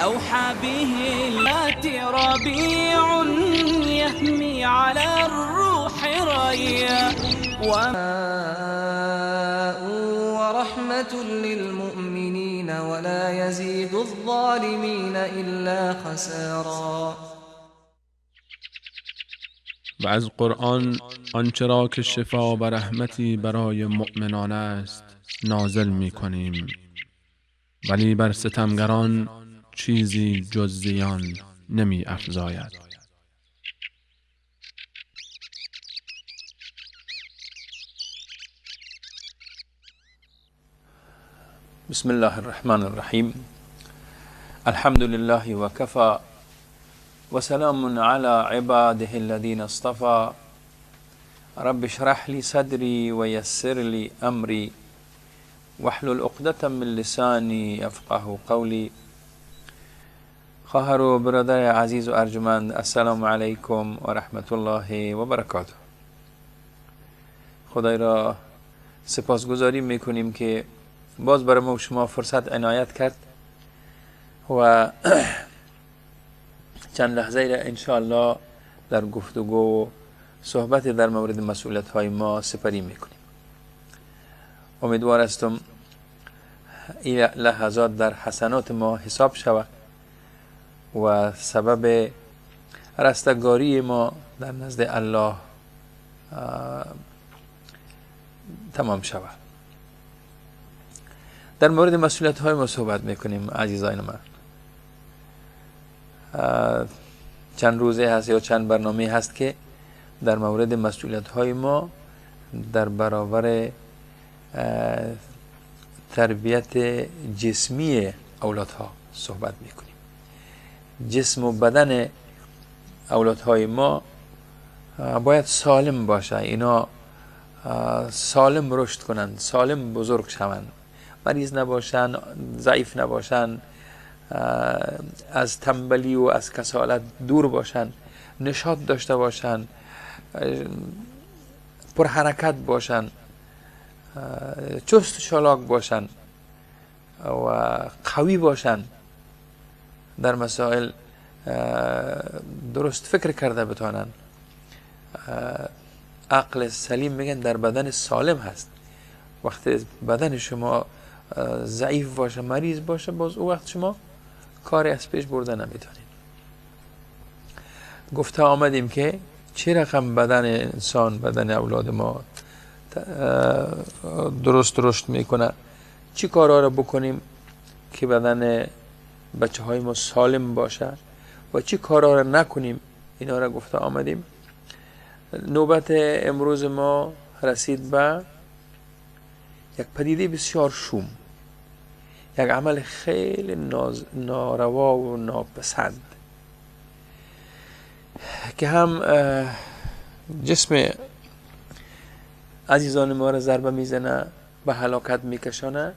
أوحى به الآت ربيع يهمي على الروح ريا ورحمة للمؤمنين ولا يزيد الظالمين إلا خسارا. و از قرآن آنچه را که شفا و رحمتی برای مؤمنان است نازل می کنیم، ولی بر ستمگران چیزی جز زیان نمی افزاید. بسم الله الرحمن الرحیم. الحمد لله وكفى وسلام على عباده الذين اصطفى. رب اشرح لي صدري ويسر لي أمري واحلل عقدة من لساني يفقه قولي. خواهر و برادر عزیز و ارجمند، السلام علیکم و رحمت الله و برکاته. خدای را سپاسگزاری میکنیم که باز برای ما شما فرصت عنایت کرد و چند لحظه را انشاءالله در گفتگو و صحبت در مورد مسئولیت های ما سپری میکنیم. امیدوار هستم این لحظات در حسنات ما حساب شود و سبب رستگاری ما در نزد الله تمام شود. در مورد مسئولیت های ما صحبت میکنیم عزیزان من. چند روزه هست یا چند برنامه هست که در مورد مسئولیت های ما در برابر تربیت جسمی اولادها صحبت میکنیم. جسم و بدن اولادهای ما باید سالم باشه، اینا سالم رشد کنند، سالم بزرگ شوند، مریض نباشن، ضعیف نباشن، از تنبلی و از کسالت دور باشن، نشاط داشته باشن، پرحرکت باشن، چست و چالاک باشن و قوی باشن، در مسائل درست فکر کرده بتانن. عقل سلیم میگن در بدن سالم هست. وقتی بدن شما ضعیف باشه، مریض باشه، باز او وقت شما کاری از پیش برده نمیتونید. گفته آمدیم که چه رقم بدن انسان، بدن اولاد ما درست رشد میکنه، چی کارها رو بکنیم که بدن بچه های ما سالم باشه و چی کارها رو نکنیم، اینا رو گفته آمدیم. نوبت امروز ما رسید به یک پدیده بسیار شوم، یک عمل خیلی ناروا و ناپسند که هم جسم عزیزان ما را ضربه میزنه، به هلاکت میکشانه،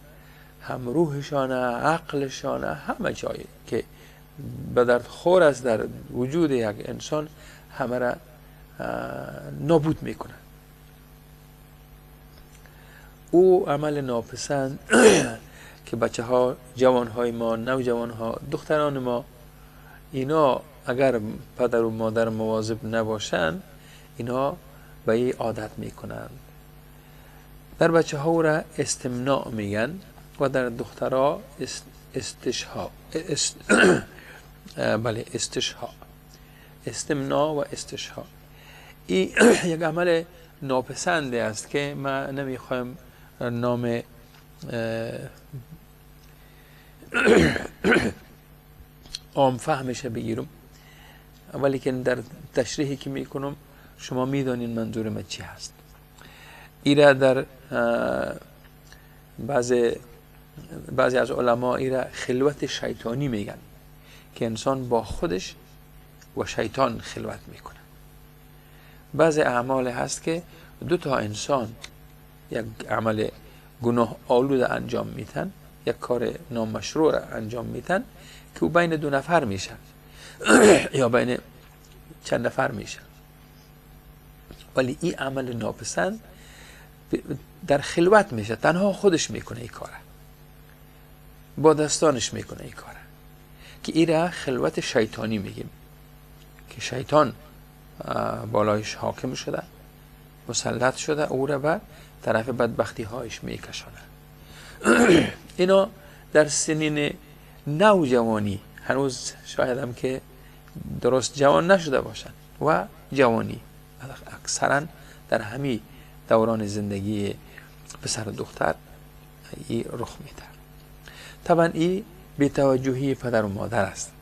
هم روحشانه، عقلشانه، همه جایی که به درد خور است در وجود یک انسان همه را نابود میکنه. او عمل ناپسند که بچه ها، جوان های ما، نوجوان ها، دختران ما، اینا اگر پدر و مادر مواظب نباشن اینا به این عادت میکنن. در بچه ها او را استمناع میگن و در دخترها استشهاء. بله، استشهاء، استمناع و استشهاء. این یک عمل ناپسنده است که ما نمیخوایم نام عام فهمش بگیرم، ولی که در تشریحی که میکنم شما میدانین منظور من چی هست. ایره در بعضی از علما ایره خلوت شیطانی میگن که انسان با خودش و شیطان خلوت میکنه. بعضی اعمال هست که دو تا انسان یک عمل گناه آلود انجام میتن، یک کار نامشروع انجام میتن که او بین دو نفر میشه یا بین چند نفر میشه، ولی این عمل ناپسند در خلوت میشه، تنها خودش میکنه این کاره، با دستانش میکنه این کاره. که ایره خلوت شیطانی میگیم، که شیطان بالایش حاکم شده، مسلط شده، او را به طرف بدبختی هایش میکشانه. اینا در سنین نوجوانی، هنوز شاید هم که درست جوان نشده باشن و جوانی، اکثرا در همین دوران زندگی پسر و دختر ای رخ میده. طبعا ای بی‌توجهی پدر و مادر است.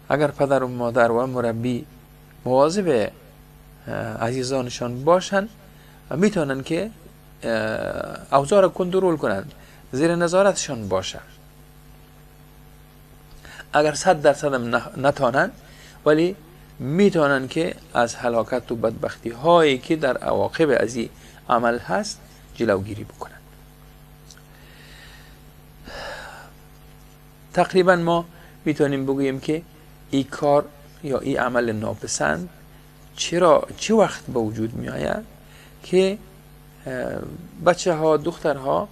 اگر پدر و مادر و مربی مواظب عزیزانشان باشن، میتونن که اوضاع را کنترل کنند، زیر نظارتشان باشه. اگر 100% هم نتانند، ولی میتونن که از هلاکت و بدبختی هایی که در عواقب از این عمل هست جلوگیری بکنن. تقریبا ما میتونیم بگوییم که این کار یا این عمل ناپسند چرا چه وقت به وجود می آید که بچه ها، دخترها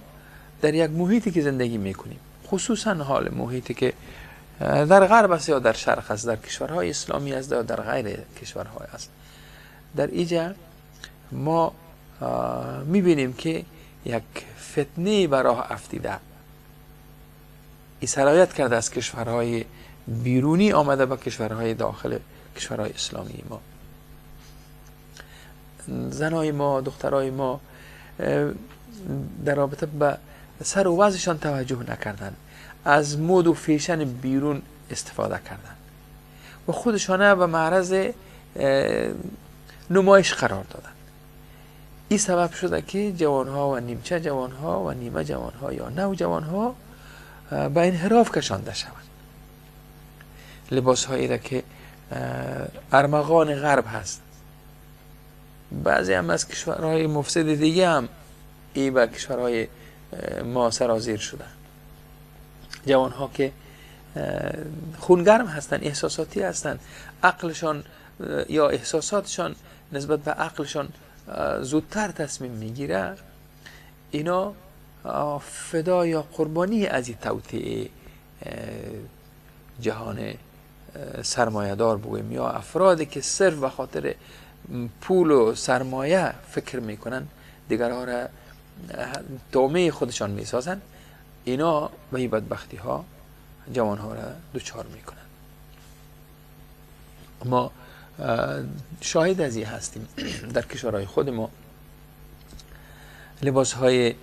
در یک محیطی که زندگی میکنیم، خصوصا حال محیطی که در غرب است یا در شرق است، در کشورهای اسلامی است یا در غیر کشورهای است، در اینجا ما میبینیم که یک فتنه به راه افتیده، سرایت کرده از کشورهای بیرونی آمده به کشورهای داخل کشورهای اسلامی ما. زنای ما، دخترای ما در رابطه به سر و وضعشان توجه نکردن، از مد و فیشن بیرون استفاده کردن و خودشانه به معرض نمایش قرار دادن. این سبب شده که جوانها و نیمچه جوانها و نیمه جوانها یا نوجوانها به انحراف کشانده شوند. لباس هایی را که ارمغان غرب هست، بعضی هم از کشورهای مفسد دیگه هم ای به کشورهای ما سرازیر شده. جوانها که خونگرم هستند، احساساتی هستند، عقلشان یا احساساتشان نسبت به عقلشان زودتر تصمیم میگیره، اینا فدا یا قربانی از این توطئه جهان سرمایه دار بگوییم، یا افرادی که صرف به خاطر پول و سرمایه فکر میکنن، دیگرها را طعمه خودشان میسازن، اینا به این بدبختی ها جوان ها را دچار میکنن. ما شاهد از این هستیم در کشورهای خود ما، لباس های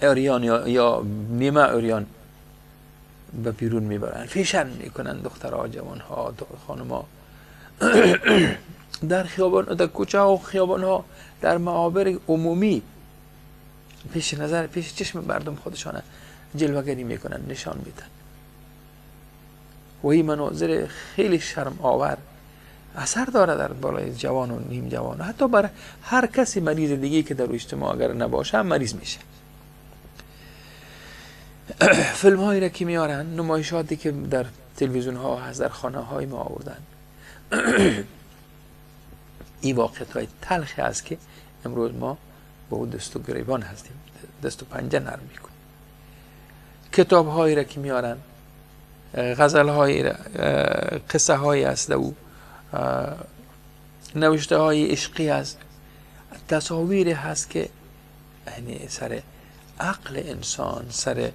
عریان یا نیمه عریان به بیرون میبرن، فیشن میکنن دخترها، جوانها، خانمها در خیابان، در کوچه ها و خیابان ها، در معابر عمومی پیش نظر، پیش چشم مردم خودشانه جلوه‌گری میکنن، نشان میدن و این مناظر خیلی شرم آور اثر داره در بالای جوان و نیم جوان، حتی بر هر کسی مریض دیگه که در اجتماع اگر نباشه مریض میشه. فیلم هایی را که میارن، نمایشاتی که در تلویزیون ها هست، در خانه های ما آوردن، این واقعیت های تلخی است که امروز ما با او دست و گریبان هستیم، دست و پنجه نرم میکنیم. کتاب هایی را که میارن، غزل های را، قصه هایی است، او نوشته های عشقی است، تصاویر هست که یعنی سر عقل انسان، سر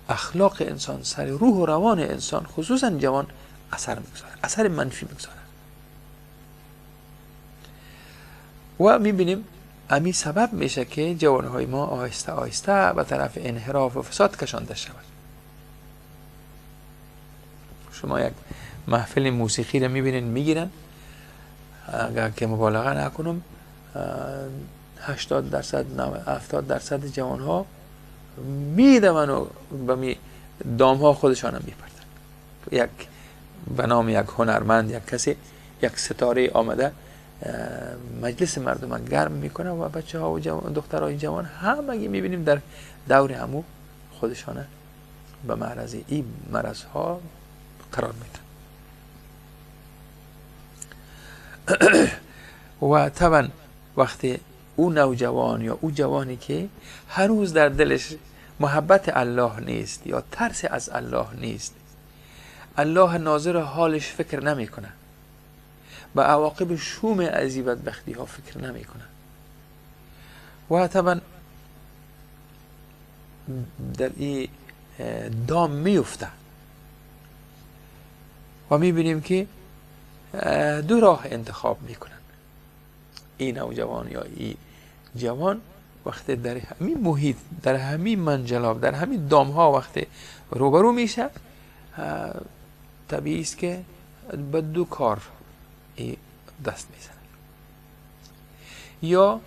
اخلاق انسان، سر روح و روان انسان، خصوصا جوان، اثر میگذاره، اثر منفی میگذاره. و میبینیم امی سبب میشه که جوانهای ما آهسته آهسته به طرف انحراف و فساد کشانده شود. شما یک محفل موسیقی رو میبینین، میگیرن، اگر که مبالغه نکنم 80% 70% جوان ها میدون و به دام ها خودشان هم میپردن. یک به نام یک هنرمند، یک کسی، یک ستاره آمده مجلس مردم گرم میکنه و بچه ها و دخترهای جوان همگی میبینیم در دور همو خودشانه به معرض این مرض ها قرار میدن. و طبعا وقتی او نوجوان یا او جوانی که هنوز در دلش محبت الله نیست یا ترس از الله نیست، الله ناظر حالش فکر نمیکنه، به عواقب شوم از این بدبختی ها فکر نمیکنه و طبعا در این دام میفته و میبینیم که دو راه انتخاب میکنن این نوجوان یا این جوان. وقتی در همین محیط، در همین منجلاب، در همین دام ها وقتی روبرو میشه، طبیعی است که به دو کار دست میزنه، یا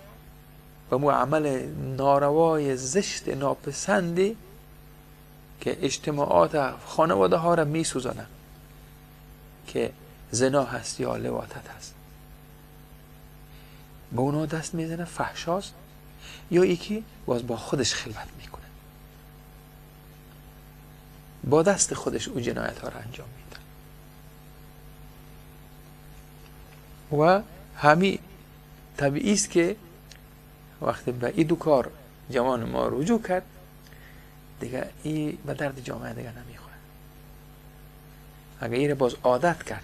به مو عمل ناروای زشت ناپسندی که اجتماعات خانواده ها را میسوزانه که زنا هست یا لواطت هست، به اونا دست میزنه، فحشاست، یا یکی باز با خودش خلوت میکنه، با دست خودش او جنایت ها را انجام میده. و همین طبیعی است که وقتی به این دو کار جوان ما رجوع کرد، دیگه این به درد جامعه دیگه نمیخوره. اگه این باز عادت کرد،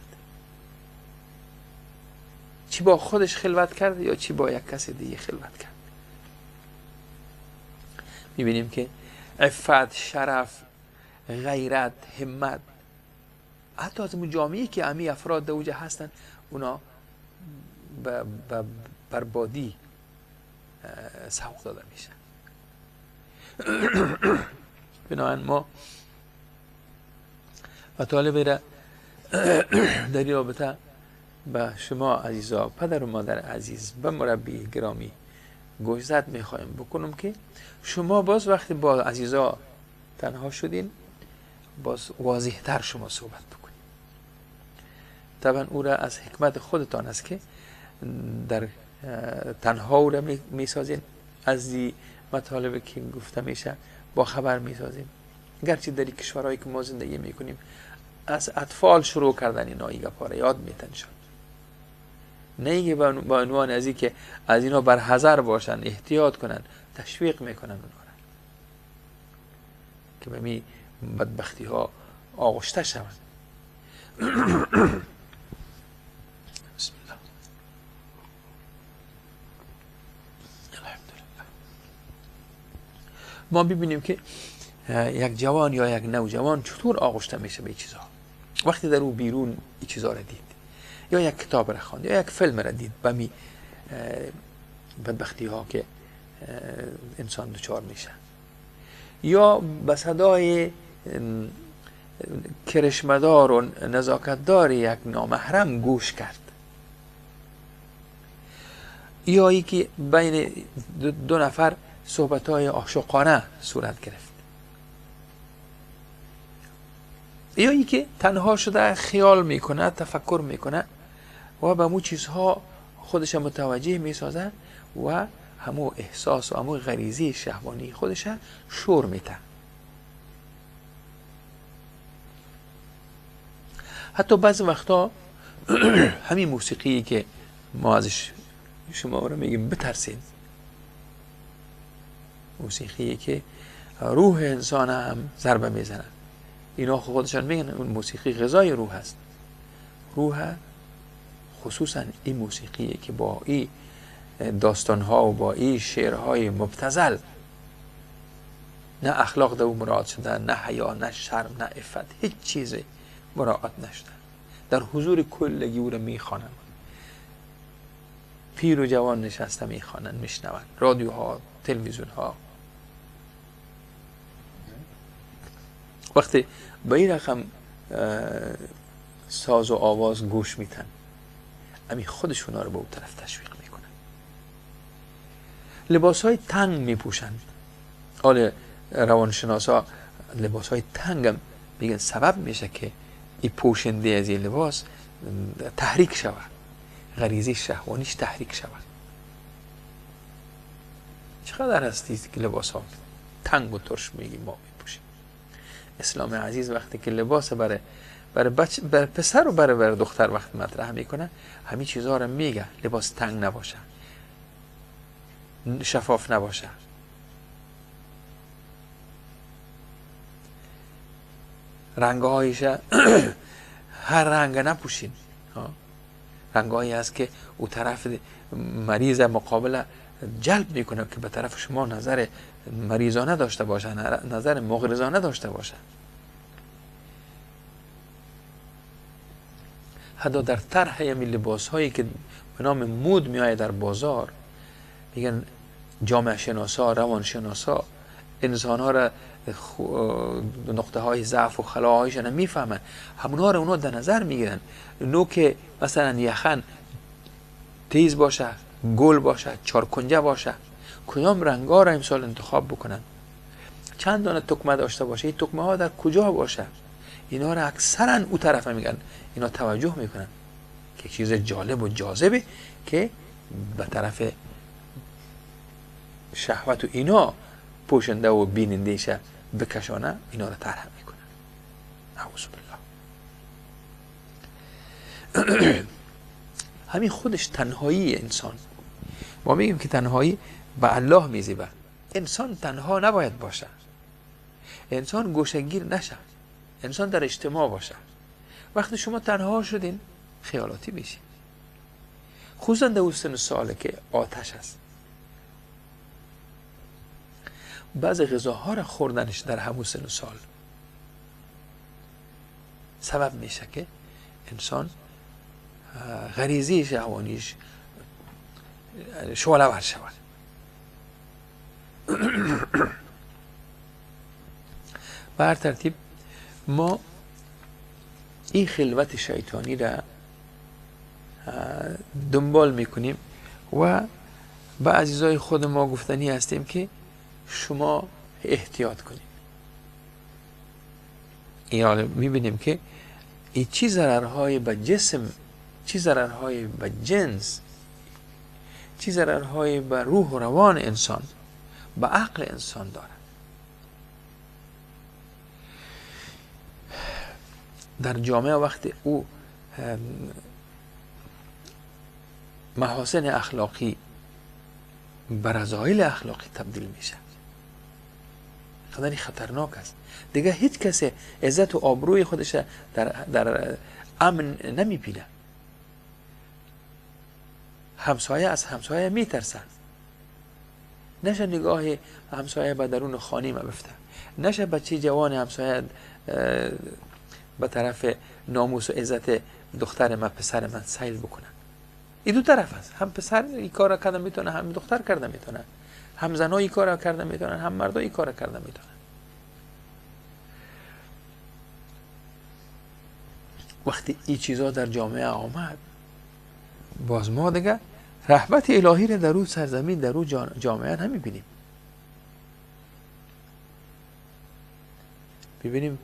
چی با خودش خلوت کرد یا چی با یک کس دیگه خلوت کرد، میبینیم که عفت، شرف، غیرت، همت، حتی از اون جامعه که امی افراد دوجه هستن، اونا به بربادی سوق داده میشن. بنابراین ما مطالبی را در این رابطه به شما عزیزا، پدر و مادر عزیز، به مربی گرامی گوشزد میخوایم بکنم که شما باز وقتی با عزیزا تنها شدین، باز واضح تر شما صحبت بکنید. طبعا او را از حکمت خودتان است که در تنها او را میسازین، از این مطالب که گفته میشه با خبر میسازین. گرچه در کشورهایی که ما زندگی میکنیم از اطفال شروع کردن اینا این گپا را یاد میتن شد، نه اینکه به عنوان از که از اینا بر حذر باشن، احتیاط کنن، تشویق میکنن اونا را که به می بدبختی ها آغشته شوند. بسم الله الحمدلله. ما ببینیم که یک جوان یا یک نوجوان چطور آغشته میشه به چیزها. وقتی در او بیرون این چیزها را دید، یا یک کتاب را خواند، یا یک فیلم را دید، به می بدبختی ها که انسان دچار میشه، یا به صدای کرشمدار و نزاکتدار یک نامحرم گوش کرد، یا ای که بین دو نفر صحبت های عاشقانه صورت گرفت، یا ای که تنها شده خیال میکنه، تفکر میکنه و به مو چیزها خودش متوجه میسازه و همو احساس و همو غریزه شهوانی خودش شور میته. حتی بعضی وقتا همین موسیقی که ما ازش شما رو میگیم بترسید، موسیقی که روح انسان هم ضربه میزنه، اینا خودشان میگن اون موسیقی غذای روح است. روح خصوصا این موسیقی که با این داستان ها و با این شعرهای مبتذل، نه اخلاق دو مراعات شده، نه حیا، نه شرم، نه عفت، هیچ چیزی مراعات نشده. در حضور کلگی او رو میخوانند، پیر و جوان نشسته میخوانند، میشنوند، رادیوها، تلویزیون ها. وقتی به این رقم ساز و آواز گوش میتن، امی خودشونا رو به اون طرف تشویق میکنن. لباس های تنگ میپوشن. حال روانشناس ها لباس های تنگ هم میگن سبب میشه که این پوشنده از این لباس تحریک شود، غریزه شهوانیش تحریک شود. چقدر هستید که لباس ها تنگ و ترش میگیم ما میپوشیم. اسلام عزیز وقتی که لباس برای برای پسر و برای دختر وقتی مطرح میکنه، همین چیزها رو میگه. لباس تنگ نباشه، شفاف نباشه. رنگهایش هر رنگ نپوشین. رنگهایی هست که او طرف مریض مقابل جلب میکنه که به طرف شما نظر مریضانه داشته باشه، نظر مغرضانه داشته باشه. حتی در طرح یمی لباس هایی که به نام مود میآید در بازار، میگن جامعه شناسا، روان شناسا، انسان ها را نقطه های ضعف و خلاهایشان میفهمن، همونها را اونا در نظر میگیرن. نو که مثلا یخن تیز باشه، گل باشه، چارکنجه باشه، کدام رنگا را امسال انتخاب بکنن، چند دانه تکمه داشته باشه، این تکمه ها در کجا باشه، اینا را اکثرا او طرف میگن، اینا توجه میکنن که چیز جالب و جاذبه که به طرف شهوت و اینا پوشنده و بیننده شه بکشانه، اینا را طرح میکنن. اعوذ بالله. همین خودش تنهایی انسان، ما میگیم که تنهایی به الله میزیبه. انسان تنها نباید باشه، انسان گوشه‌گیر نشه، انسان در اجتماع باشه. وقتی شما تنها شدین خیالاتی میشین، خصوصا در سن ساله که آتش است. بعض غذاها را خوردنش در همون سن سال سبب میشه که انسان غریزی شهوانیش شعله ور شود. به هر ترتیب ما این خلوت شیطانی را دنبال میکنیم و به عزیزای خود ما گفتنی هستیم که شما احتیاط کنید. یعنی میبینیم که این چی ضررهای به جسم، چی ضررهای به جنس، چی ضررهای به روح و روان انسان، به عقل انسان داره. در جامعه وقتی او محاسن اخلاقی به رذایل اخلاقی تبدیل میشه، قدری خطرناک است. دیگه هیچ کسی عزت و آبروی خودش در امن نمیبینه. همسایه از همسایه میترسن، نشه نگاه همسایه به درون خانه ما بفته، نشه بچه جوان همسایه به طرف ناموس و عزت دختر من، پسر من سیل بکنن. این دو طرف است، هم پسر این کار کرده میتونه، هم دختر کرده میتونه، هم زنها این کار کرده میتونن، هم مردا این کار کرده میتونن. وقتی این چیزا در جامعه آمد، باز ما دیگه رحمت الهی را در او سرزمین، در او جامعه نمیبینیم. ببینیم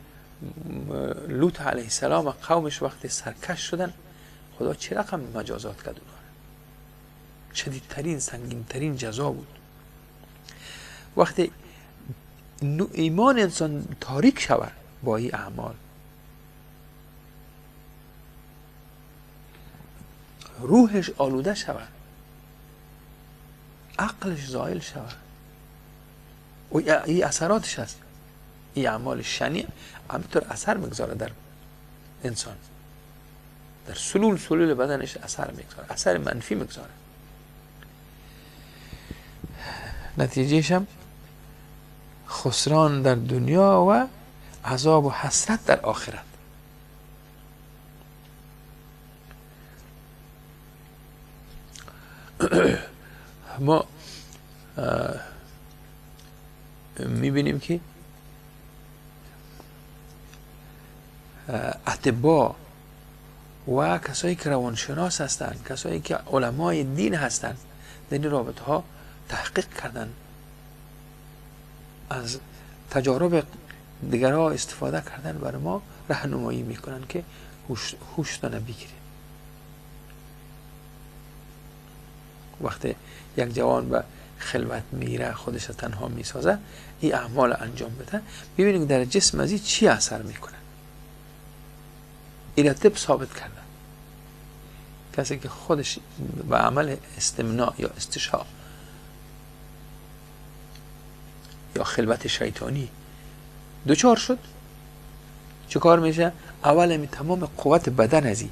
لوط علیه السلام و قومش وقتی سرکش شدن، خدا چه رقم مجازات کرد اونها. شدیدترین، سنگینترین جزا بود. وقتی ایمان انسان تاریک شود با این اعمال، روحش آلوده شود، عقلش زائل شود، و این اثراتش هست. این اعمال شنیع همینطور اثر میگذاره در انسان، در سلول سلول بدنش اثر میگذاره، اثر منفی میگذاره. نتیجهش هم خسران در دنیا و عذاب و حسرت در آخرت. ما میبینیم که اطباء و کسایی که روانشناس هستند، کسایی که علمای دین هستند، در این رابطه ها تحقیق کردن، از تجارب دیگرها استفاده کردن، برای ما راهنمایی میکنن که هوشتان بگیریم. وقتی یک جوان به خلوت میره، خودش تنها میسازه، این اعمال انجام بده، ببینید در جسم از این چی اثر میکنه. این طب ثابت کردن کسی که خودش به عمل استمناع یا استشاء یا خلوت شیطانی دچار شد، چه کار میشه؟ اول می تمام قوت بدن ازی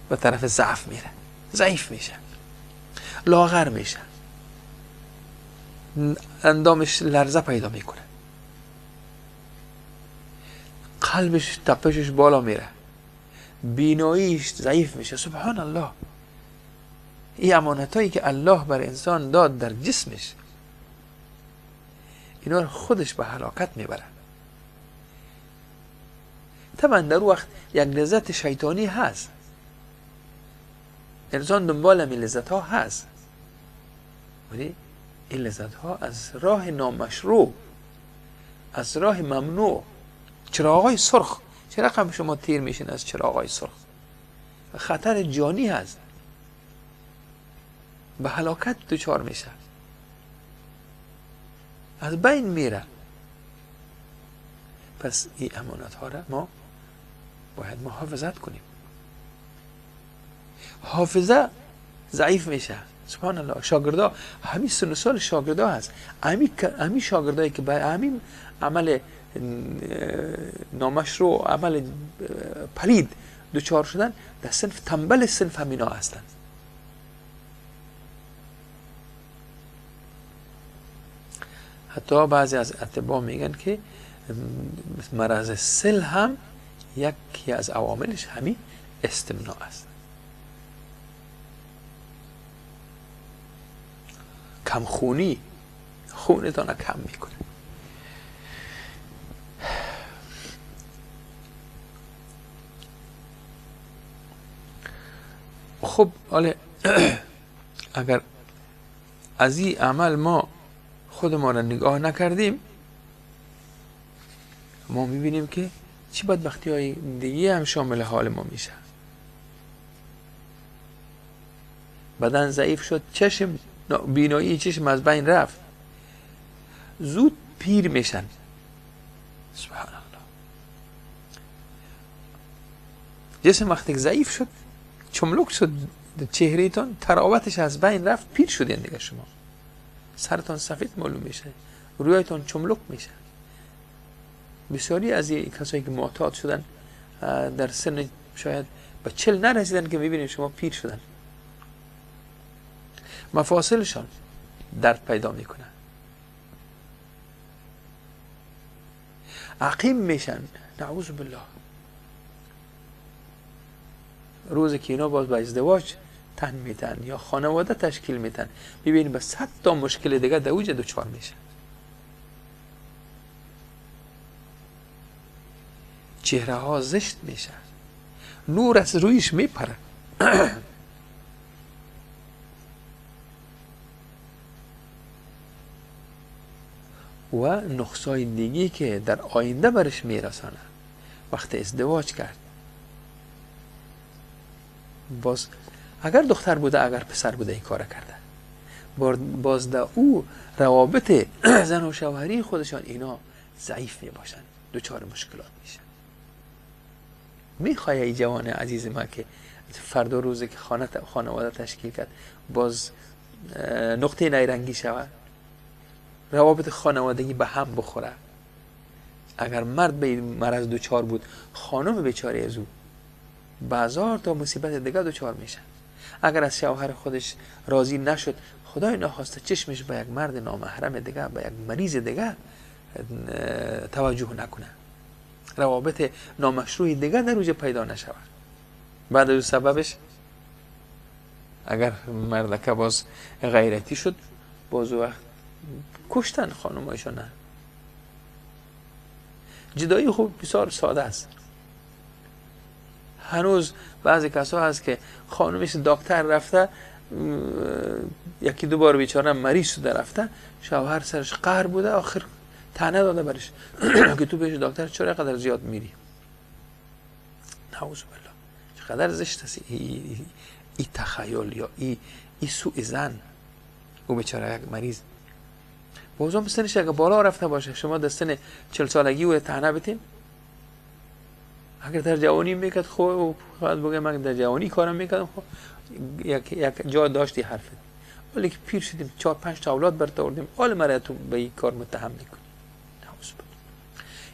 به طرف ضعف میره، ضعیف میشه، لاغر میشه، اندامش لرزه پیدا میکنه، قلبش تپشش بالا میره، بیناییش ضعیف میشه. سبحان الله، این امانتایی که الله بر انسان داد در جسمش، اینا رو خودش به هلاکت میبره. طبعا در وقت یک لذت شیطانی هست، انسان دنبال این لذت ها هست، ولی این لذت ها از راه نامشروع، از راه ممنوع، چراغای سرخ، چه رقم شما تیر میشین از چراغای سرخ، خطر جانی هست، به هلاکت دچار میشه، از بین میره. پس این امانت ها را ما باید محافظت کنیم. حافظه ضعیف میشه. سبحان الله، شاگردا همین سن سال شاگردا هست، همین شاگردایی که به همین عمل نامشروع، عمل پلید دچار شدن، در صنف تنبل صنف همینا هستند. حتی بعضی از اطبا میگن که مرض سل هم یکی از عواملش همین استمناع است. کمخونی، خونتان کم میکنه. خب حالا اگر از این عمل ما خود ما را نگاه نکردیم، ما میبینیم که چی بدبختی های دیگه هم شامل حال ما میشه. بدن ضعیف شد، چشم، بینایی چشم از بین رفت، زود پیر میشن. سبحان الله، جسم وقتی ضعیف شد، چملک شد، چهرهتان تراوتش از بین رفت، پیر شدین دیگه. شما سرتان سفید معلوم میشه، رویتان چملک میشه. بسیاری از این کسایی که معتاد شدن در سن شاید به 40 نرسیدن که میبینید شما پیر شدن، مفاصلشان درد پیدا میکنن، عقیم میشن، نعوذ بالله. روزی که اینا باز به ازدواج تن میتن یا خانواده تشکیل میتن، میبینید به 100 تا مشکل دیگه در اوج دچار میشن. چهره ها زشت میشه، نور از رویش میپره. و نقصای دیگه که در آینده برش میرسانه وقتی ازدواج کرد، باز اگر دختر بوده اگر پسر بوده این کار کرده، باز در او روابط زن و شوهری خودشان اینا ضعیف می باشن، دچار مشکلات میشن. میخوای ای جوان عزیز ما که فردا روزی که خانواده تشکیل کرد باز نقطه نیرنگی شود، روابط خانوادگی به هم بخوره؟ اگر مرد به مرض دچار بود، خانم بیچاره از او بازار تا مصیبت دیگه دچار میشن. اگر از شوهر خودش راضی نشد، خدای ناخواسته چشمش به یک مرد نامحرم دیگه، به یک مریض دیگه توجه نکنه، روابط نامشروع دیگه در اوج پیدا نشود. بعد از سببش اگر مردکه باز غیرتی شد، باز وقت کشتن خانمایشان. نه، جدایی خوب بسیار ساده است. هنوز بعضی کسا هست که خانمش دکتر رفته، یکی دو بار بیچاره مریض شده رفته، شوهر سرش قهر بوده، آخر تنه داده برش که تو پیش دکتر چرا قدر زیاد میری؟ نعوذ بالله، چقدر زشت است ای تخیل یا ای سوء ظن. او بیچاره یک مریض بازم سنش اگه بالا رفته باشه، شما در سن 40 سالگی او تنه بتین. اگر در جوانی میکرد، خب خواهد بگه من در جوانی کارم میکردم، خب یک جا داشتی حرفت، ولی که پیر شدیم 4-5 تا اولاد برات آوردیم، حال مرا تو به این کار متهم میکنی. نعوذ بالله.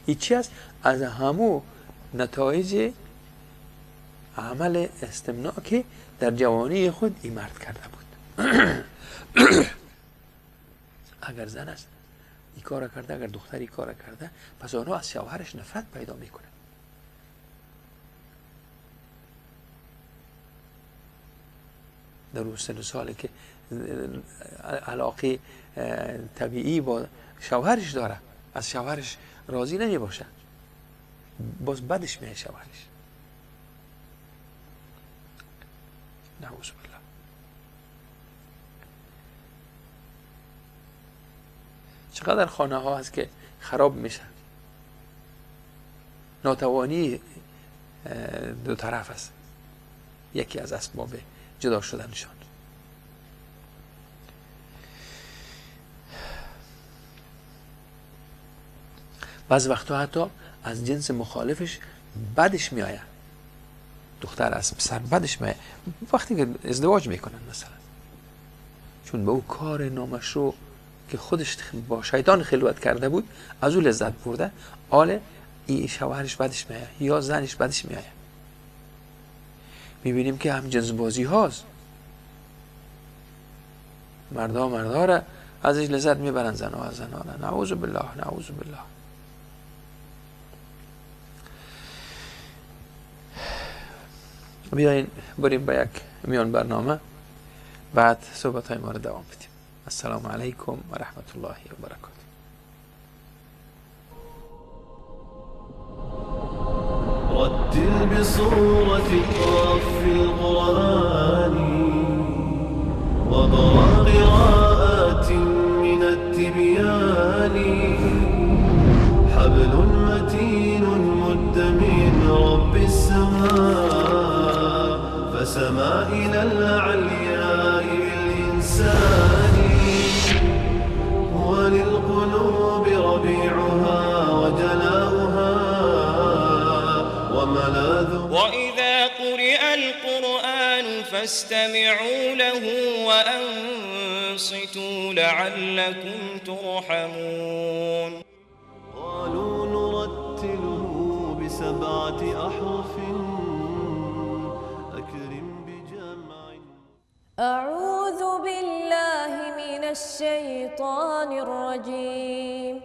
این چی است؟ از همو نتایج عمل استمناء که در جوانی خود این مرد کرده بود. اگر زن است این کار کرده، اگر دختر این کار کرده، پس آنها از شوهرش نفرت پیدا میکنه. در اون سن سالی که علاقه طبیعی با شوهرش داره، از شوهرش راضی نمی باشه، باز بدش میاد شوهرش. نعوذ بالله. چقدر خانه ها هست که خراب میشن، ناتوانی دو طرف است، یکی از اسباب جدا شدنشان. بعض وقتا حتی از جنس مخالفش بدش میآید، دختر از پسر بدش میآید وقتی که ازدواج میکنن مثلا، چون به او کار نامشروع که خودش با شیطان خلوت کرده بود از او لذت برده، آله ای شوهرش بدش میآید یا زنش بدش میآید. میبینیم که هم جنس بازی هاست، مردا را ازش لذت میبرن، زنها از زنها را. نعوذ بالله، نعوذ بالله. بیاین بریم با یک میان برنامه، بعد صحبت های ما رو دوام بدیم. السلام علیکم و رحمت الله و برکاته. رتل بصورة الطرف في القرآن وضع قراءات من التبيان، حبل متين مد من رب السماء فسما إلى العلياء بالإنسان، وللقلوب ربيعها وجلاؤها وملاذ. وإذا قرئ القرآن فاستمعوا له وأنصتوا لعلكم ترحمون. قالوا نرتله بسبعة أحرف أكرم بجمع. أعوذ بالله من الشيطان الرجيم.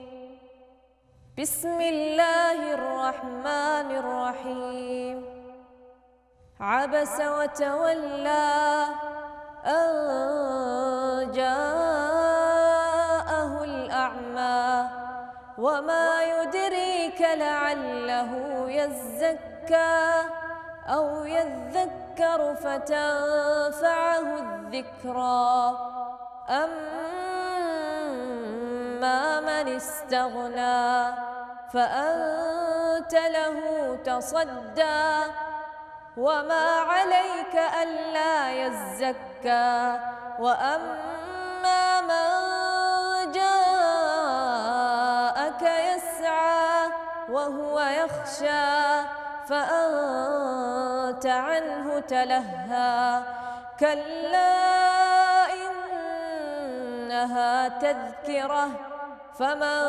بسم الله الرحمن الرحيم. عبس وتولى أن جاءه الأعمى وما يدريك لعله يزكى أو يذكر فتنفعه الذكرى. أما من استغنى فأنت له تصدى وما عليك ألا يزكى. وأما من جاءك يسعى وهو يخشى فأنت عنه تلهى. كلا إنها تذكرة فمن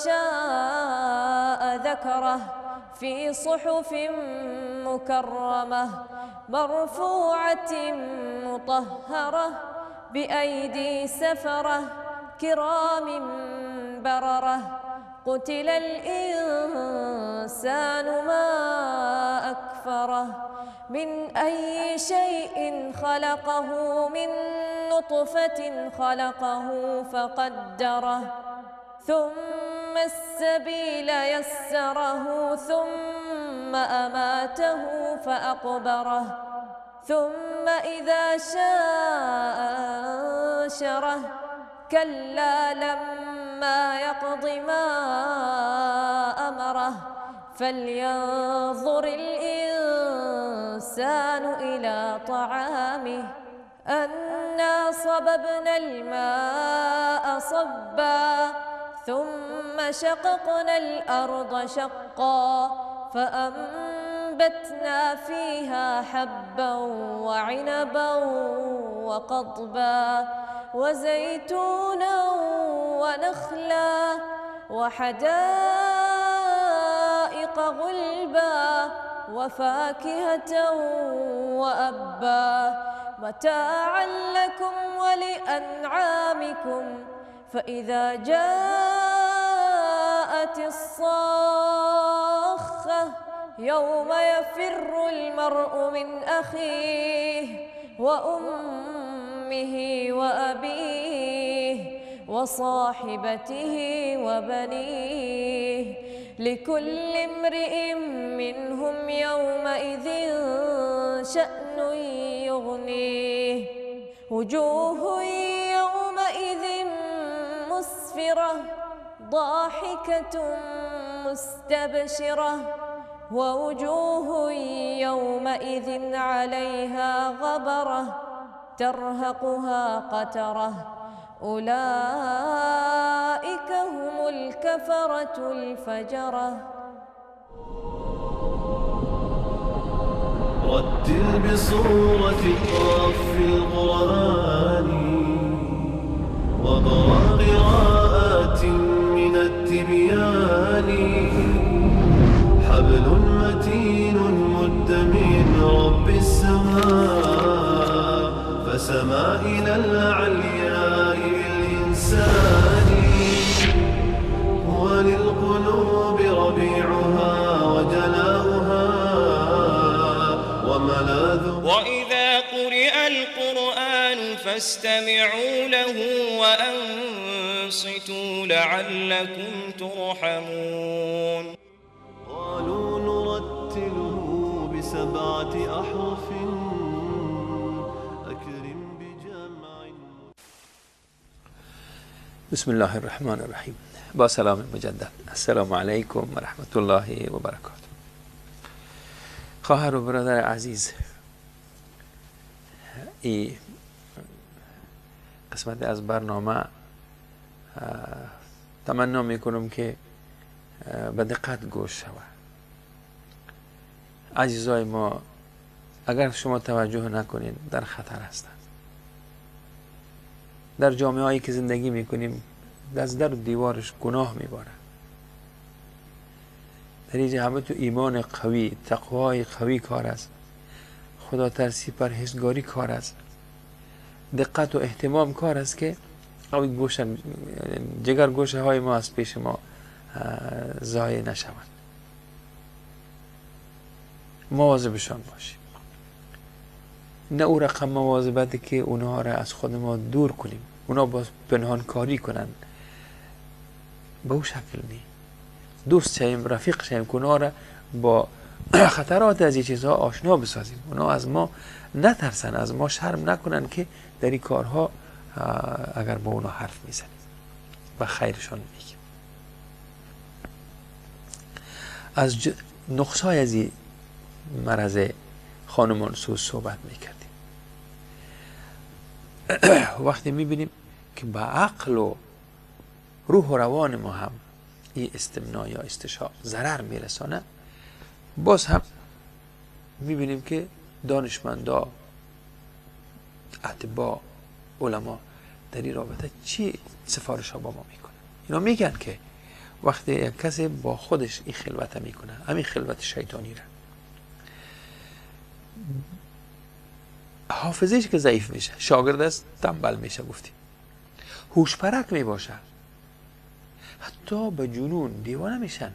شاء ذكره في صحف مكرمة مرفوعة مطهرة بأيدي سفرة كرام بررة. قتل الإنسان ما أكفره. من أي شيء خلقه؟ من نطفة خلقه فقدره، ثم السبيل يسره، ثم أماته فأقبره، ثم إذا شاء أنشره. كلا لما يقض ما أمره. فلينظر الإنسان إلى طعامه. أنا صببنا الماء صبا ثم شققنا الأرض شقا فأنبتنا فيها حبا وعنبا وقضبا وزيتونا ونخلا وحدائق وحدائق غلبا وفاكهة وأبا متاعا لكم ولأنعامكم فإذا جاءت الصاخة يوم يفر المرء من أخيه وأمه وأبيه وصاحبته وبنيه لكل امرئ منهم يومئذ شأن يغنيه وجوه يومئذ مسفرة ضاحكة مستبشرة ووجوه يومئذ عليها غبرة ترهقها قترة أولئك هم الكفرة الفجرة. رتل بصورة القاف في القرآن وضع قراءات من التبيان حبل متين مد من رب السماء فسما إلى العلياء بالإنسان وللقلوب ربيعها وجلاؤها وملاذ. وإذا قرئ القرآن فاستمعوا له وأنصتوا لعلكم ترحمون. قالوا نرتله بسبعة أحرف أكرم بجمع. بسم الله الرحمن الرحیم. با سلام مجدد، السلام علیکم و رحمت الله و برکاته. خواهر و برادر عزیز، این قسمت از برنامه تمنا میکنم که به دقت گوش شود. عزیزای ما، اگر شما توجه نکنید در خطر هستند. در جامعه هایی که زندگی میکنیم از در و دیوارش گناه میباره. در اینجا همه تو ایمان قوی، تقوای قوی کار است، خدا ترسی، پرهیزگاری کار است، دقت و اهتمام کار است که گوشه جگر گوشه های ما از پیش ما ضایع نشوند. مواظبشان باشیم، نه او رقم مواظبت که اونها را از خود ما دور کنیم، اونا باز پنهان کاری کنند، به او شکل نی. دوست شویم، رفیق شویم که اونا را با خطرات از این چیزها آشنا بسازیم، اونا از ما نترسن، از ما شرم نکنن که در این کارها اگر با اونا حرف میزنیم و خیرشان میگیم. از نقصای از این مرض خانمان سوز صحبت میکردیم. وقتی میبینیم که با عقل و روح و روان ما هم این استمناء یا استشاء ضرر میرسانه، باز هم میبینیم که دانشمندا، اطبا، علما در این رابطه چی سفارش ها با ما میکنه. اینا میگن که وقتی یک کسی با خودش این خلوت میکنه، همین خلوت شیطانی را، حافظهش که ضعیف میشه، شاگرد است تنبل میشه، گفتیم هوشپرک میباشه، حتی به جنون دیوانه میشن.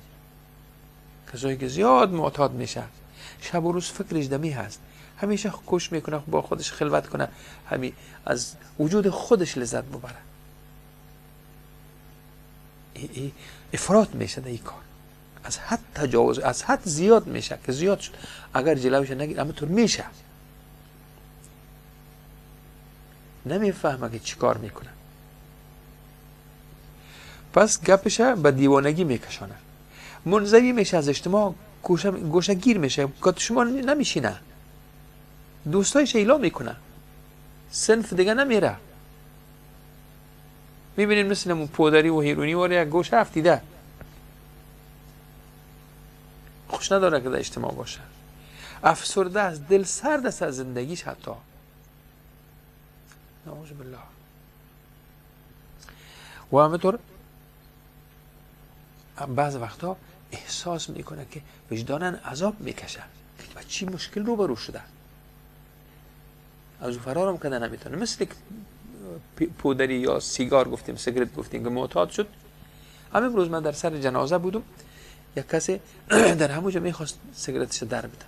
کسایی که زیاد معتاد میشه، شب و روز فکرش دمی هست، همیشه کوش میکنه با خودش خلوت کنه، همین از وجود خودش لذت ببره. ای افراط میشه در این کار، از حد تجاوز، از حد زیاد میشه که زیاد شد، اگر جلوش نگیر اما طور میشه، نمیفهمه که چیکار میکنه. پس گپش به دیوانگی میکشانه، منزوی میشه از اجتماع، گوشه گیر میشه، که شما نمیشینه، دوستایش ایلا میکنه، صنف دیگه نمیره. میبینیم مثل همون پودری و هیرونی واره یک گوشه افتیده، خوش نداره که در اجتماع باشه، افسرده است، دل سرد است از زندگیش حتی، نعوذ بالله. و همینطور بعض وقتا احساس میکنه که وجدانن عذاب میکشه که با چی مشکل روبرو شده، از او فرارم کنه نمیتونه. مثل پودری یا سیگار گفتیم، سیگرت گفتیم که معتاد شد. همین روز من در سر جنازه بودم، یک کسی در همونجا میخواست سیگرتش در بده.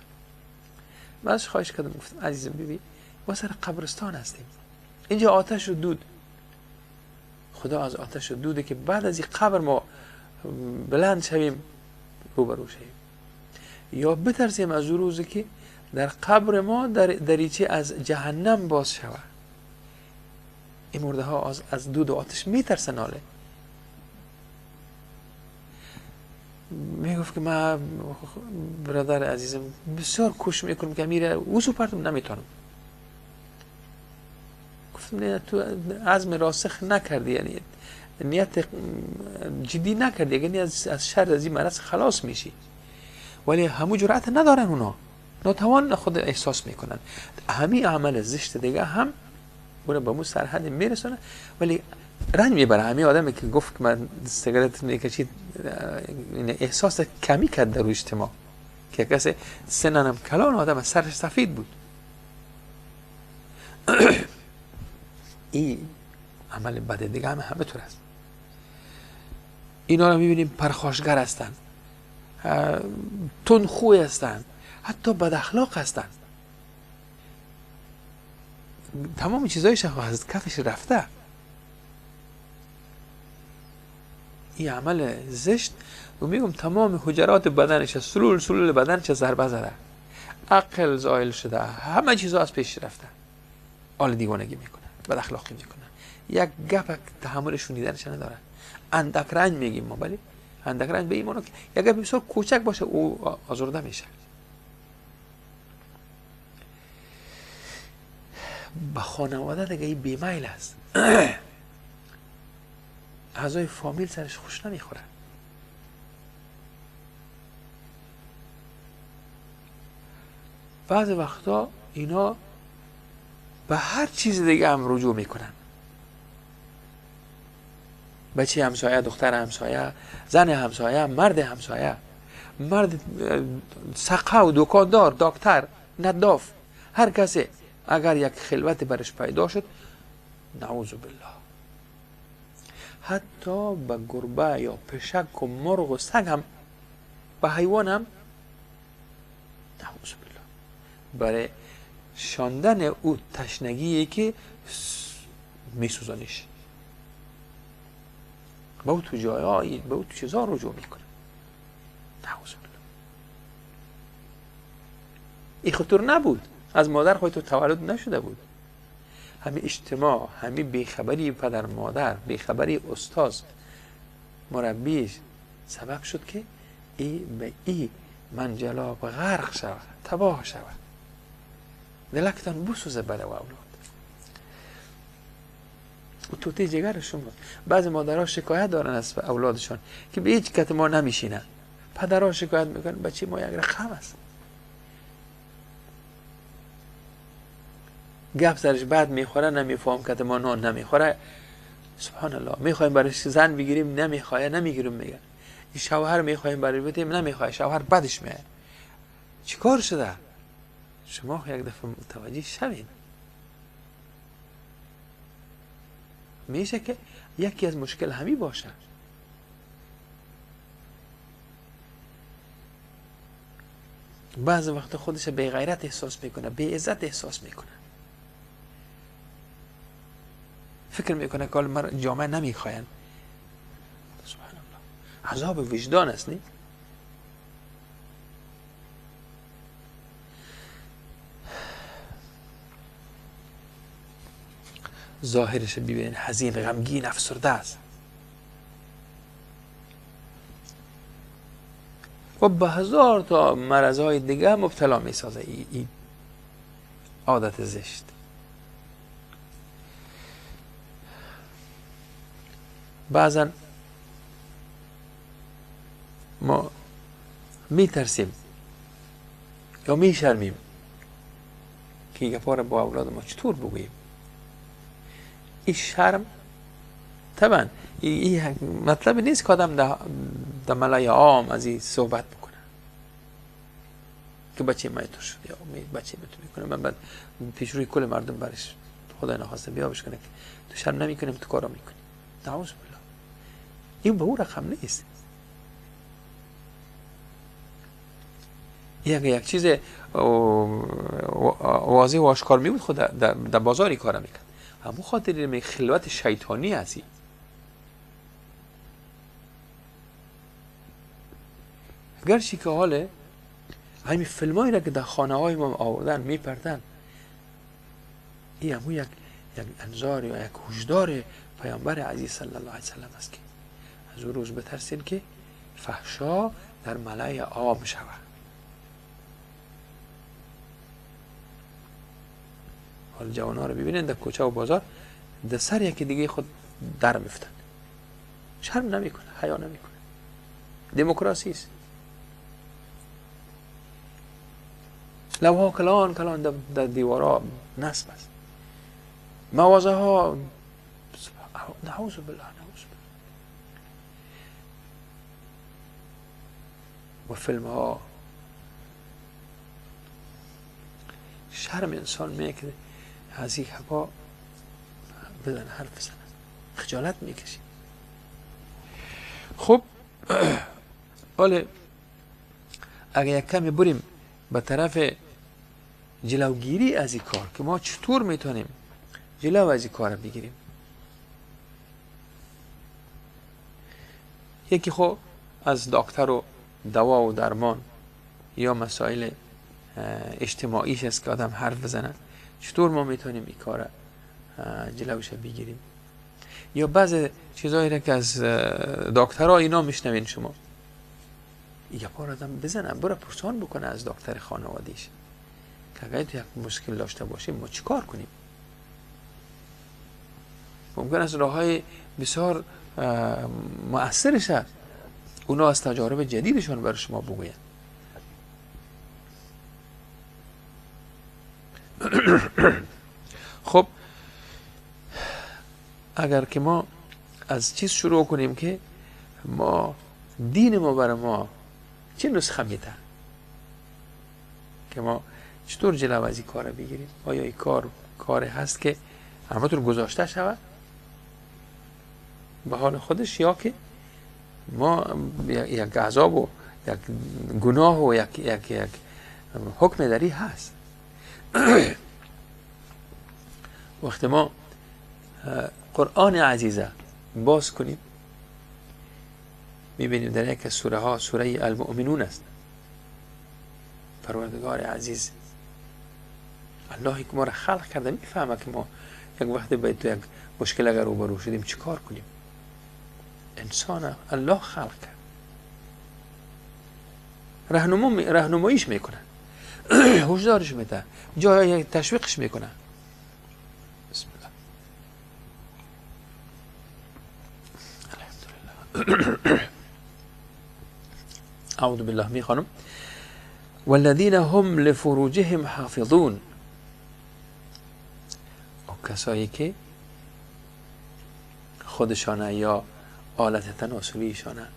من ازش خواهش کردم، گفتم عزیزم ببین ما سر قبرستان هستیم، اینجا آتش و دود، خدا از آتش و دوده که بعد از این قبر ما بلند شویم روبرو شویم، یا بترسیم از روزی که در قبر ما در دریچه از جهنم باز شود. این مرده ها از دود و آتش میترسن. حاله میگفت که من برادر عزیزم بسیار کوشش میکنم که میره وضو پرتم نمیتونم. گفتم نه تو عزم راسخ نکردی، یعنی نیت جدی نکردی، یعنی از شر از این مرض خلاص میشی، ولی همو جرأت ندارن اونا، ناتوان خود احساس میکنن. همین عمل زشت دیگه هم اونو به مو سرحد میرسونه، ولی رنج میبره. همین آدمی که گفت من سیگارت میکشید احساس کمی کرد در اجتماع که کسی سننم کلان آدم سرش سفید بود. این عمل بد دیگه هم همه طور است. اینا رو میبینیم پرخاشگر هستن، تندخوی هستن، حتی بد اخلاق هستن. تمام چیزایش از کفش رفته. این عمل زشت و میگم تمام حجرات بدنش، سلول سلول بدنش ضربه زده، عقل زایل شده، همه چیزا از پیش رفته. آل دیوانگی میکنه، بد اخلاقی میکنه، یک گپ تحمل شنیدنش نداره. اندک رنج میگیم ما، ولی اندک رنج به این معنی که یک گپ بسیار کوچک باشه او آزرده میشه. به خانواده دیگه این بیمیل است، اعضای فامیل سرش خوش نمیخوره. بعضی وقتا اینا به هر چیز دیگه هم رجوع میکنن، بچه همسایه، دختر همسایه، زن همسایه، مرد همسایه، مرد سقا و دکاندار، دکتر، نداف، هر کسی اگر یک خلوت برش پیدا شد، نعوذ بالله، حتی به گربه یا پشک و مرغ و سگ هم، به حیوان هم، نعوذ بالله، برای شاندن او تشنگیه که میسوزانش، به او تو جایی، به او تو چیزا رجوع میکنه، نعوذ بالله. این خطور نبود، از مادر خود تو تولد نشده بود. همین اجتماع، همین بیخبری پدر مادر، بیخبری استاد مربیش سبب شد که ای به ای منجلاب غرق شود، تباه شود، دلکتان بسوزه برای اولاد. و توته جگر شما. بعضی مادرها شکایت دارن از اولادشان که به هیچ کت ما نمیشینن. پدرها شکایت میکنن بچه ما یک رقم است، گپ سرش بد میخوره، نمیفهم که ما نان نمیخوره. سبحان الله، میخوایم برش زن بگیریم نمیخواه، نمیگیریم، میگه شوهر میخوایم برش بدیم نمیخواه، شوهر بدش میاد. چیکار شده؟ شما یک دفعه متوجه شوین. میشه که یکی از مشکل همی باشه. بعض وقت خودش بی غیرت احساس میکنه، بی عزت احساس میکنه، فکر میکنه که مرا جامعه نمیخواین. سبحان الله، عذاب وجدان است. نی ظاهرش ببینین حزین، غمگین، افسرده است و به هزار تا مرضای دیگه مبتلا میسازه این عادت زشت. بعضا ما میترسیم یا میشرمیم که این گپا را با اولاد ما چطور بگوییم. این شرم طبعا این مطلب نیست که آدم در ملای عام از این صحبت بکنه که بچه من تو شد یا بچه من تو میکنه، من بعد پیش روی کل مردم برش خدای نخواسته بیابش کنه که تو شرم نمیکنیم، تو کارا میکنی. نعوذ بالله. این به او رقم نیست. یک چیز واضح و آشکار می بود، خود در بازاری کار میکرد. همون خاطر می خلوت شیطانی هستی. گرچه که حاله همین فیلمایی را که در خانه های ما آوردن میپردن، این همون یک انذار یا یک هشدار پیامبر عزیز صلی الله علیه وسلم است که از اون روز بترسین که فحشا در ملأ عام شود. حال جوان ها رو ببینن در کوچه و بازار در سر یکی دیگه خود در میفتن، شرم نمیکنه، حیا نمیکنه. دموکراسی است. لوها کلان کلان در دیوارا نصب است، موازه ها، نعوذ بالله نعوذ بالله. و فیلم ها شرم انسان میکنه از این حقا بزن حرف بزنه، خجالت میکشی. خب حالا اگه یک کمی بریم به طرف جلوگیری از این کار که ما چطور میتونیم جلو از این کار بگیریم، یکی خب از دکتر و دوا و درمان یا مسائل اجتماعیش است که آدم حرف بزنه، چطور ما میتونیم این کار جلوش بگیریم. یا بعض چیزهایی را که از دکترها اینا میشنوین شما، یه بار آدم بزنه برو پرسان بکنه از دکتر خانوادیش که اگر تو یک مشکل داشته باشیم ما چیکار کنیم. ممکن است راه های بسیار مؤثرش هست، اونا از تجارب جدیدشون برای شما بگوین. خب اگر که ما از چیز شروع کنیم که ما دین ما برای ما چه نسخه میده که ما چطور جلو از این کار بگیریم، آیا این کار کار هست که همطور گذاشته شود به حال خودش، یا که ما یک عذاب و یک گناه و یک یک یک حکم دری هست. وقتی ما قرآن عزیزه باز کنیم میبینیم در یک از سوره ها، سوره المؤمنون است. پروردگار عزیز اللهی که ما را خلق کرده میفهمه که ما یک وقت باید تو یک مشکل اگر روبرو شدیم چیکار کنیم. انسان الله خلق کرد، راهنماییش میکنه، هشدارش میده، جای تشویقش میکنه. بسم الله الحمدلله. اعوذ بالله میخوانم. والذین هم لفروجهم حافظون، و کسایی که خودشانه یا آلت تناسلیشانه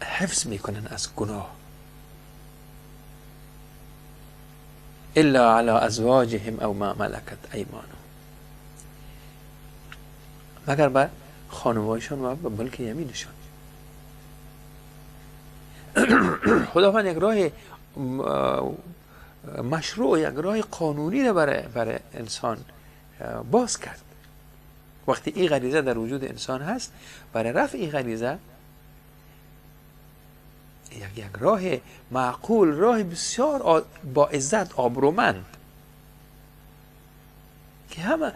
حفظ میکنن از گناه، الا على ازواجهم او ما ملکت ایمانهم، مگر بر خانمهایشان و به ملک یمینشان. خداوند یک راه مشروع، یک راه قانونی را برای انسان باز کرد. وقتی این غریزه در وجود انسان هست، برای رفع این غریزه یک راه معقول، راه بسیار با عزت، آبرومند که همه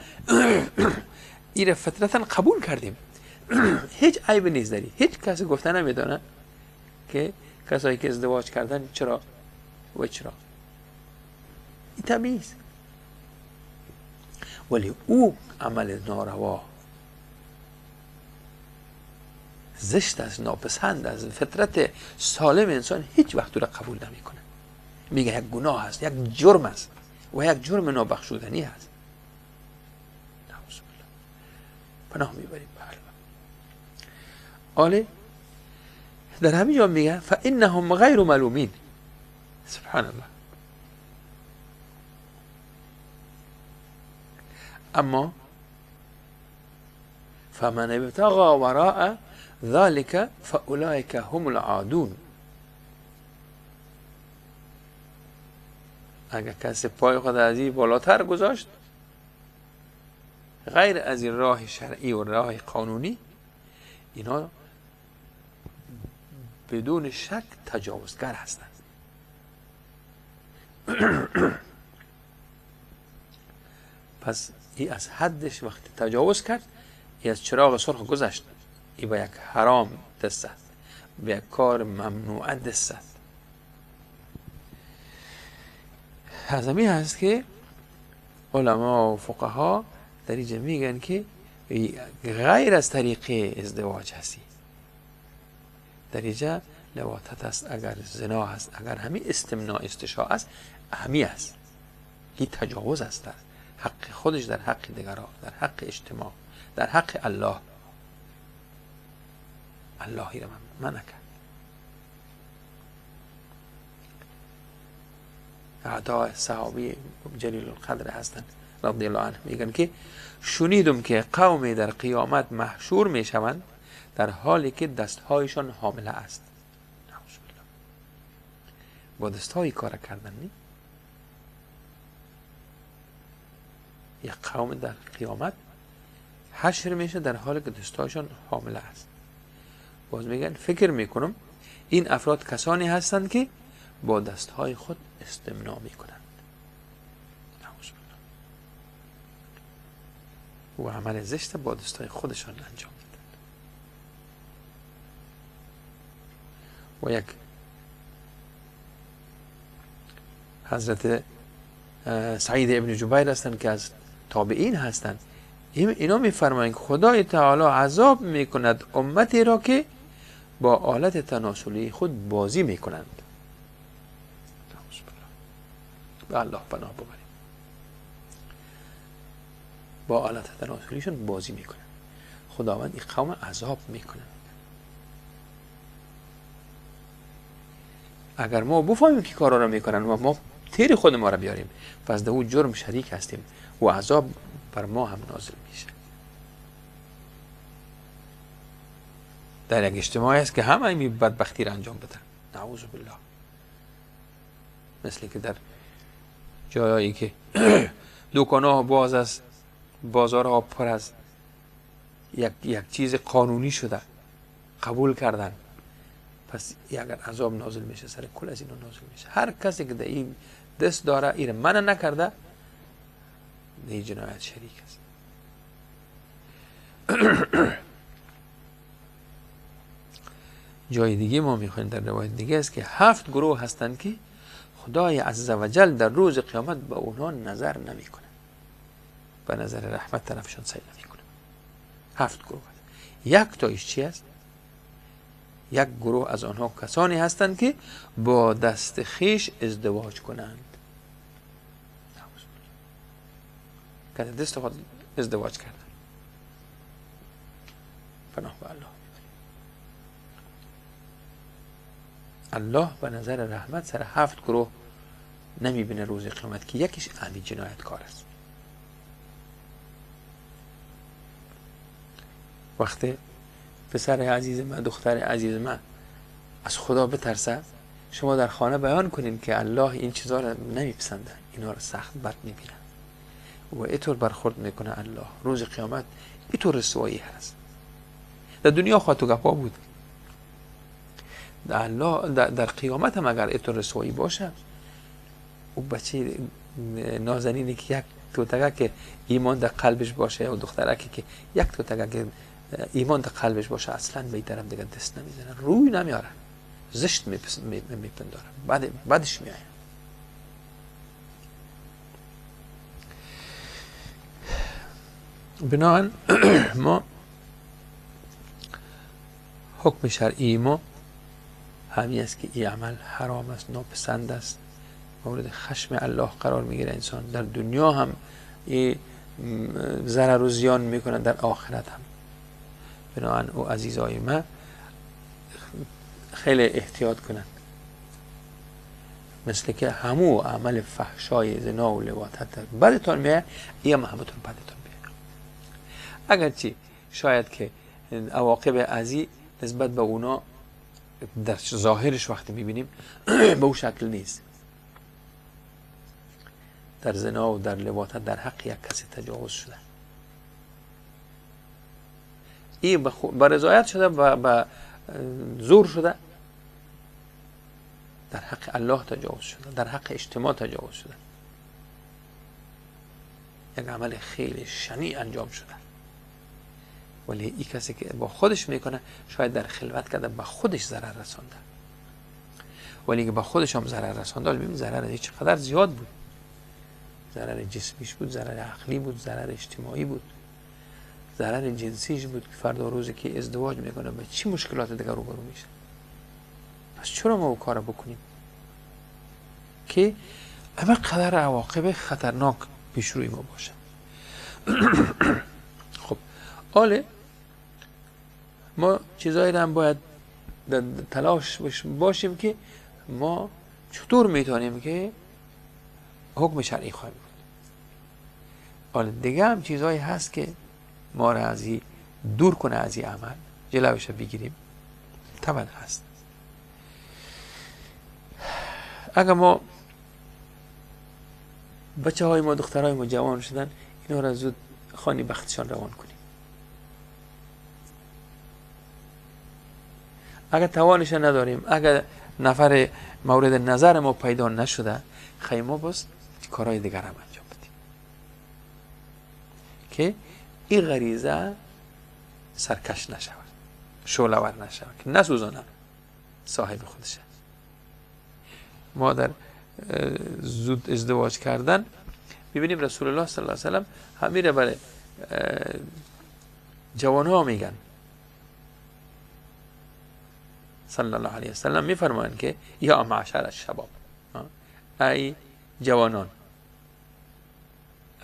این را فطرتاً قبول کردیم. هیچ عیب نیست داری، هیچ کسی گفته نمیدانه که کسایی که ازدواج کردن چرا و چرا، این طبیعی است. ولی او عمل ناروا، زشت است، ناپسند است. فطرت سالم انسان هیچ وقت او را قبول نمیکنه، میگه یک گناه است، یک جرم است و یک جرم نابخشودنی است. نعوذ بالله. پناه میبریم به الله. آله در همین جا میگه فانهم غیر ملومین. سبحان الله. اما فمن ابتغى وراء ذلك فاولئك هم العادون. اگر کسی پای خود از این بالاتر گذاشت غیر از این راه شرعی و راه قانونی، اینا بدون شک تجاوزگر هستند. پس ای از حدش وقتی تجاوز کرد، ای از چراغ سرخ گذشت، ای به یک حرام دست زد، به یک کار ممنوعه دست زد. از همین هست که علما و فقها در اینجا میگن که غیر از طریق ازدواج هستی، در اینجا لواطت است، اگر زنا هست، اگر همین استمناع استشاء است، همی است، این تجاوز است در حق خودش، در حق دیگران، در حق اجتماع، در حق الله. اللهی را منع کرد. اعداء صحابی جلیل القدر هستند رضی الله عنه، میگن که شنیدم که قومی در قیامت محشور میشوند در حالی که دستهایشان حامله است. با دستهای کار کردن نی؟ یک قوم در قیامت حشر میشه در حالی که دستهایشان حامله است. باز میگن فکر میکنم این افراد کسانی هستند که با دستهای خود استمناع میکنند. و عمل زشت با دستهای خودشان انجام میدن. و یک حضرت سعید ابن جبیر هستند که از تابعین هستند، اینا میفرمایند که خدای تعالی عذاب میکند امتی را که با آلت تناسلی خود بازی میکنند. به الله پناه ببریم. با آلت تناسلیشون بازی میکنن، خداوند این قوم عذاب میکنه. اگر ما بفهمیم که کارا را میکنن و ما تیر خود ما را بیاریم، پس در او جرم شریک هستیم و عذاب بر ما هم نازل میشه. در یک اجتماعی است که همه این بدبختی را انجام بدن، نعوذ بالله. مثل که در جایی که دکان‌ها باز است، بازارها پر است، یک چیز قانونی شده، قبول کردن، پس اگر عذاب نازل میشه سر کل از اینا نازل میشه. هر کسی که در این دست داره، این منع نکرده، در این جنایت شریک است. جای دیگه ما میخوایم در روایت دیگه است که 7 گروه هستند که خدای عزوجل در روز قیامت به اونها نظر نمیکنه، به نظر رحمت طرفشان سیل نمیکنه. 7 گروه هست. یک تایش چی است؟ یک گروه از آنها کسانی هستند که با دست خیش ازدواج کنند، که دست خود ازدواج کردند. پناه به الله. الله به نظر رحمت سر 7 گروه نمیبینه روز قیامت که یکیش همین جنایتکار است. وقتی پسر عزیز من، دختر عزیز من از خدا بترسه، شما در خانه بیان کنین که الله این چیزها رو نمیپسنده، اینا رو سخت بد میبینه و اینطور برخورد میکنه. الله روز قیامت اینطور رسوایی هست. در دنیا خواهد تو گپا بود، در الله در قیامت هم اگر اینطور رسوایی باشه، او بچه نازنینی که یک توتگه که ایمان در قلبش باشه، و دخترکی که یک توتگه که ایمان در قلبش باشه، اصلا به این طرف دیگه دست نمیزنه، روی نمیاره، زشت میپنداره، بعدش میآید. بنابراین ما حکم شرعی ما همین است که این عمل حرام است، ناپسند است، مورد خشم الله قرار میگیره. انسان در دنیا هم ضرر و زیان میکنه، در آخرت هم. بنابراین او عزیزای من، خیلی احتیاط کنن، مثل که همو عمل فحشای زنا و لواطت بدتان میاد، این هم همتون بدتون میاد. اگرچه شاید که عواقب ازی نسبت به اونا در ظاهرش وقتی میبینیم به او شکل نیست. در زنا و در لواطت در حق یک کسی تجاوز شده، این به رضایت شده و به زور شده، در حق الله تجاوز شده، در حق اجتماع تجاوز شده، یک عمل خیلی شنیع انجام شده. ولی این کسی که با خودش میکنه شاید در خلوت کرده به خودش ضرر رسانده، ولی که با خودش هم ضرر رسانده، ببین ضرر چقدر زیاد بود. ضرر جسمیش بود، ضرر عقلی بود، ضرر اجتماعی بود، ضرر جنسیش بود که فردا روزی که ازدواج میکنه به چی مشکلات دیگر روبرو میشه. پس چرا ما او کار بکنیم که اما قدر عواقب خطرناک پیش روی ما باشه؟ خب آله ما چیزایی رو هم باید تلاش باشیم که ما چطور میتونیم که حکم شرعی خواهیم بود. آله دیگه هم چیزایی هست که ما را از دور کنه از این عمل، جلوش بگیریم، طبعا هست. اگر ما بچه های ما، دخترهای ما جوان شدن، اینا را زود خانی بختشان روان کنیم. اگر توانش نداریم، اگر نفر مورد نظر ما پیدا نشده، خیلی ما باز کارهای دیگر هم انجام بدیم که این غریزه سرکش نشود، شعله‌ور نشود، که نسوزانه صاحب خودشه. ما در زود ازدواج کردن میبینیم رسول الله صلی الله علیه و سلم همیره برای جوانها میگن، صلی الله علیه و سلم میفرمایند که یا معشر الشباب، ای جوانان،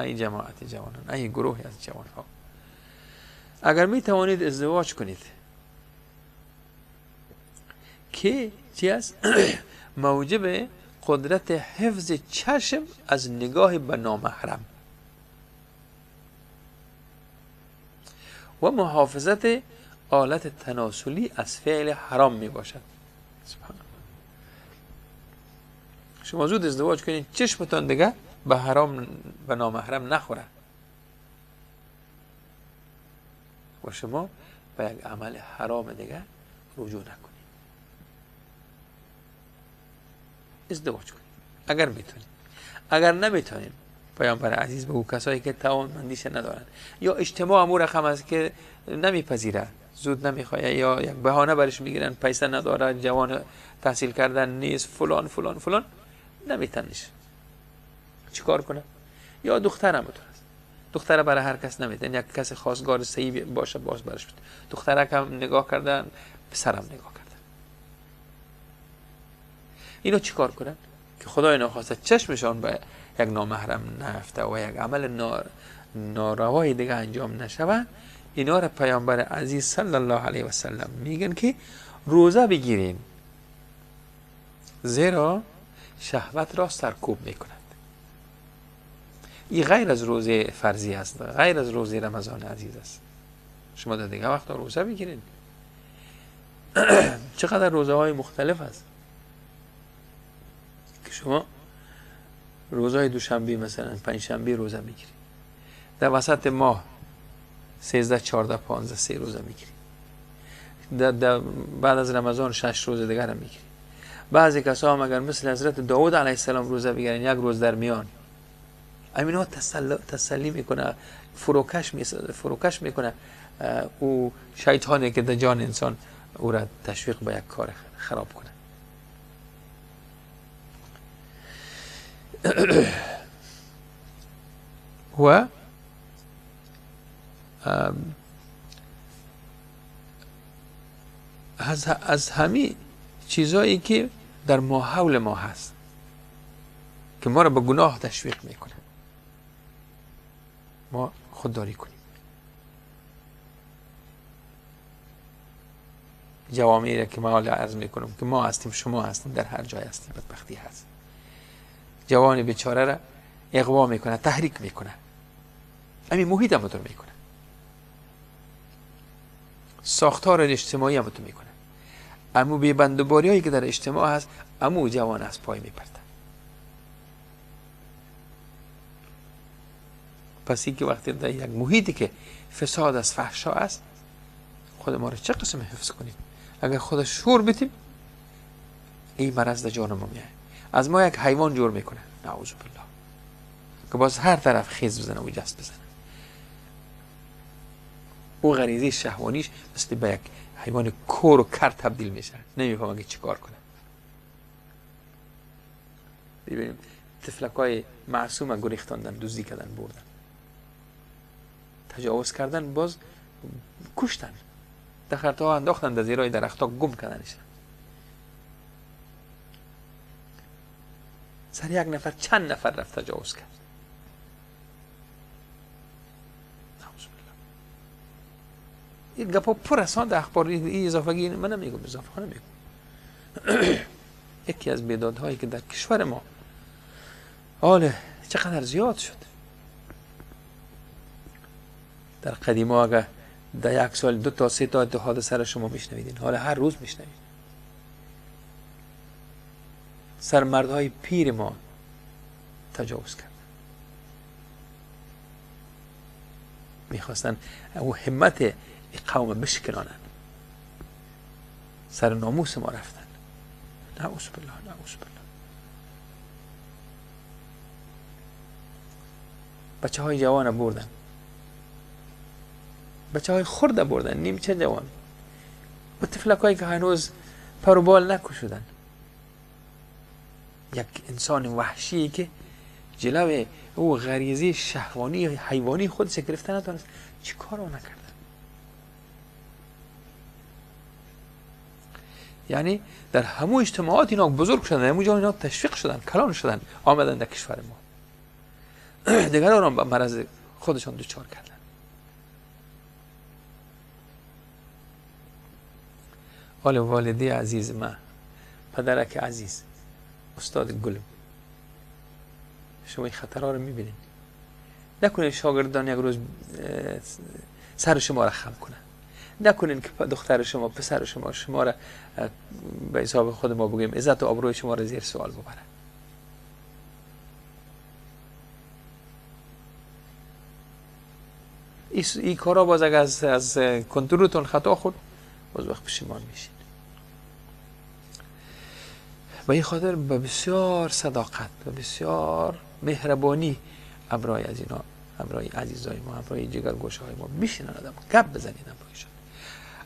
ای جماعت جوانان، ای گروهی از جوانها، اگر می توانید ازدواج کنید که چی است؟ موجب قدرت حفظ چشم از نگاه به نامحرم و محافظت آلت تناسلی از فعل حرام می باشد. سبحان الله. شما زود ازدواج کنید، چشمتان دیگه به حرام، به نامحرم نخوره و شما به یک عمل حرام دیگه رجوع نکنید. ازدواج کنید اگر میتونید. اگر نمیتونید، پیامبر عزیز به او کسایی که توانمندیش ندارن یا اجتماع امور رقم است که نمیپذیره، زود نمیخواد، یا یک بهانه برش میگیرن، پیسه نداره، جوان تحصیل کردن نیست، فلان فلان فلان، نمیتنش، چیکار کنه؟ یا دختر هم است، دختر برای هر کس نمیتن، یک کس خواستگار صحیح باشه باز برش بده. دخترک هم نگاه کردن، پسرم نگاه کردن، اینو چیکار کنن که خدای ناخواسته چشمشان به یک نامحرم نیفته و یک عمل ناروای دیگه انجام نشود؟ اینا را پیامبر عزیز صلی الله علیه و سلم میگن که روزه بگیرین، زیرا شهوت را سرکوب میکند. این غیر از روزه فرضی است، غیر از روزه رمضان عزیز است. شما در دیگه وقت روزه بگیرین. چقدر روزه های مختلف است که شما روزهای دوشنبه مثلا پنجشنبه روزه میگیرید، در وسط ماه 13 14 15 3 روزه میگیرید، بعد از رمضان 6 روز دیگر هم میگیرید. بعضی کسا هم اگر مثل حضرت داود علیه السلام روزه بگیرن، یک روز در میان، اینا تسلی میکنه، فروکش میکنه او شیطانی که در جان انسان او را تشویق به یک کار خراب کنه. و از همه چیزایی که در ماحول ما هست که ما را به گناه تشویق میکنه، ما خودداری کنیم. جوامعی را که ما حالا عرض میکنم که ما هستیم، شما هستیم، در هر جای هستیم، بدبختی هست. جوان بیچاره را اغوا میکنه، تحریک میکنه، همین محیط هم تو میکنه، ساختار اجتماعی هم تو میکنه، امو بی بندوباری هایی که در اجتماع هست، امو جوان از پای میپرده. پس این که وقتی در یک محیطی که فساد است، فحشا است، خود ما رو چه قسم حفظ کنیم؟ اگر خود شور بیتیم این مرض در جان ما میاد، از ما یک حیوان جور میکنه، نعوذ بالله، که باز هر طرف خیز بزنه و جست بزنه. او غریزه شهوانیش مثل به یک حیوان کور و کر تبدیل میشه، نمیفهمه که چیکار کنه. ببینیم طفلکای معصوم گریختاندن، دزدی کردن، بردن، تجاوز کردن، باز کشتن، دخرتها انداختن در زیرای درختها، گم کردنش. سر یک نفر چند نفر رفت تجاوز کرد. نعوذ بالله. این گپا پر است در اخبار، این اضافگی من نمیگم، اضافه ها نمیگم. یکی از بیدادهایی که در کشور ما حاله چقدر زیاد شد. در قدیما اگر در یک سال 2 تا 3 تا حادثه را شما میشنویدین، حالا هر روز میشنوید. سر مردهای پیر ما تجاوز کردن، میخواستن او همت قوم بشکنانن، سر ناموس ما رفتن. نعوذ بالله، نعوذ بالله. بچه های جوان بردن، بچه های خرده بردن، نیمچه جوان، و طفلک هایی که هنوز پر و بال نکشودن. یک انسان وحشی که جلوی او غریزه شهوانی حیوانی خودش گرفته نتونست، چی کارو نکردن. یعنی در همو اجتماعات اینا بزرگ شدن، همو جا اینا تشویق شدن، کلان شدن، آمدن در کشور ما. دیگران به مرض خودشان دچار کردن. حال والده عزیز من، پدرک عزیز، استاد گلم، شما این خطرها رو میبینید. نکنید شاگردان یک روز سر شما را خم کنن، نکنین که دختر شما، پسر شما، شما را به حساب خود ما بگیم عزت و آبروی شما را زیر سوال ببرن. این کارا باز اگر از کنترلتون خطا خورد، باز وقت پشیمان میشین. به این خاطر به بسیار صداقت و بسیار مهربانی امرای از اینا، امرای عزیزای ما، امرای جگرگوشه های ما میشینن آدم گپ بزنید امرایشان.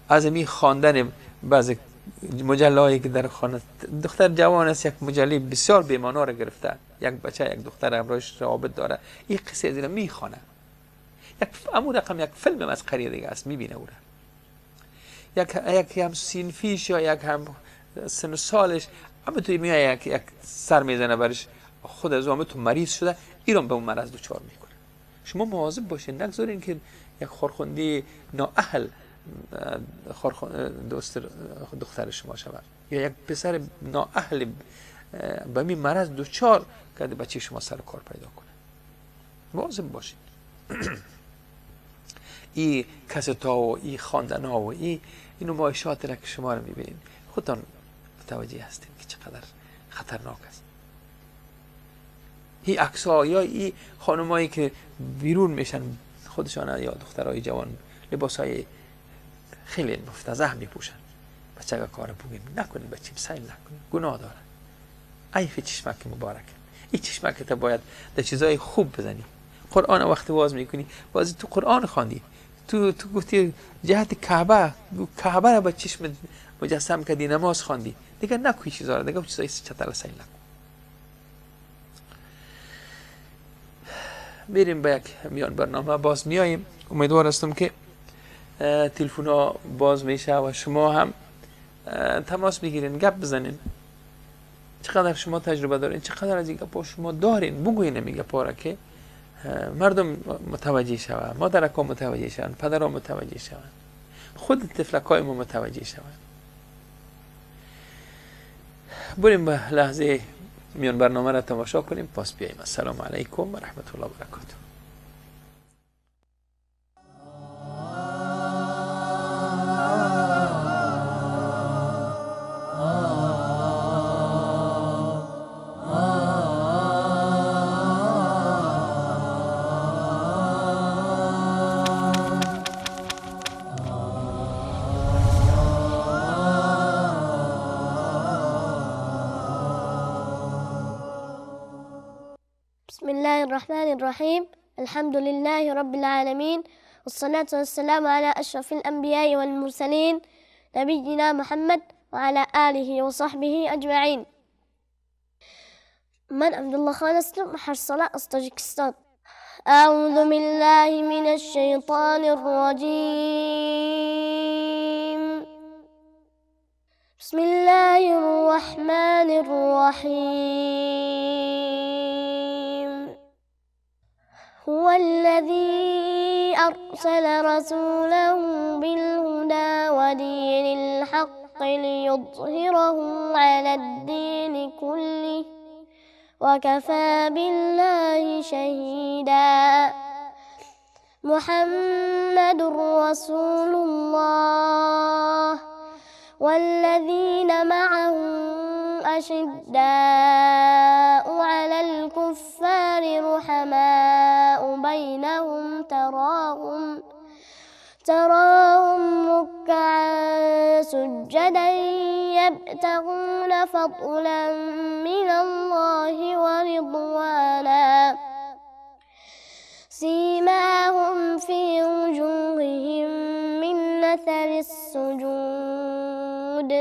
از این خواندن بعضی مجله هایی که در خانه دختر جوان است، یک مجله بسیار بی‌معنا را گرفته، یک بچه، یک دختر امرایش روابط داره، این قصه از اینا میخوانه. یک امو رقم یک فیلم از قریه دیگه است میبینه او را. یک هم سینفیش یا یک هم سن و سالش اما توی میای یک سر میزنه برش، خود از او تو مریض شده، ایران به اون مرض دچار میکنه. شما مواظب باشین، نگذارین که یک خورخوندی نااهل دوست دختر شما شود یا یک پسر نااهل به می مرض دچار که بچه شما سر کار پیدا کنه. مواظب باشین. این کستا و این خواندن ها و این نمایشات را که شما رو میبینین، خودتان متوجه هستین که چقدر خطرناک است. این عکس‌ها یا این خانمایی که بیرون میشن خودشان یا دخترای جوان لباسای خیلی مفتضح میپوشن، بچه اگه کار بگیم نکنید، بچیم سیل نکنید، گناه داره. عیف چشمک مبارک، این چشمک تا باید در چیزای خوب بزنی. قرآن وقتی واز میکنی، بازی تو قرآن خواندی، تو گفتی جهت کعبه، کعبه را با چشم مجسم کردی، نماز خواندی، دیگه نکوی چیزا را، دیگه چیزای چتل سیل نکن. میریم به یک میان برنامه، باز میاییم. امیدوار هستم که تلفن ها باز میشه و شما هم تماس میگیرین، گپ بزنین. چقدر شما تجربه دارین، چقدر از این گپا شما دارین، بگوین این گپا را که مردم متوجه شوند، مادرکا متوجه شوند، پدرها متوجه شوند، خود طفلکای ما متوجه شوند. بریم به لحظه میان برنامه را تماشا کنیم، پاس بیاییم. السلام علیکم و رحمت الله و برکاته. بسم الله الرحمن الرحيم. الحمد لله رب العالمين، والصلاة والسلام على أشرف الأنبياء والمرسلين، نبينا محمد وعلى آله وصحبه أجمعين. من عبد الله خان هستم، 8 ساله از تاجیکستان. أعوذ بالله من الشیطان الرجیم. بسم الله الرحمن الرحیم. هو الذي أرسل رسوله بالهدى ودين الحق ليظهره على الدين كله وكفى بالله شهيدا. محمد رسول الله والذين معه أشداء على الكفار رحماء بينهم تراهم ركعا سجدا يبتغون فضلا من الله ورضوانا سيماهم في وجوههم من أثر السجود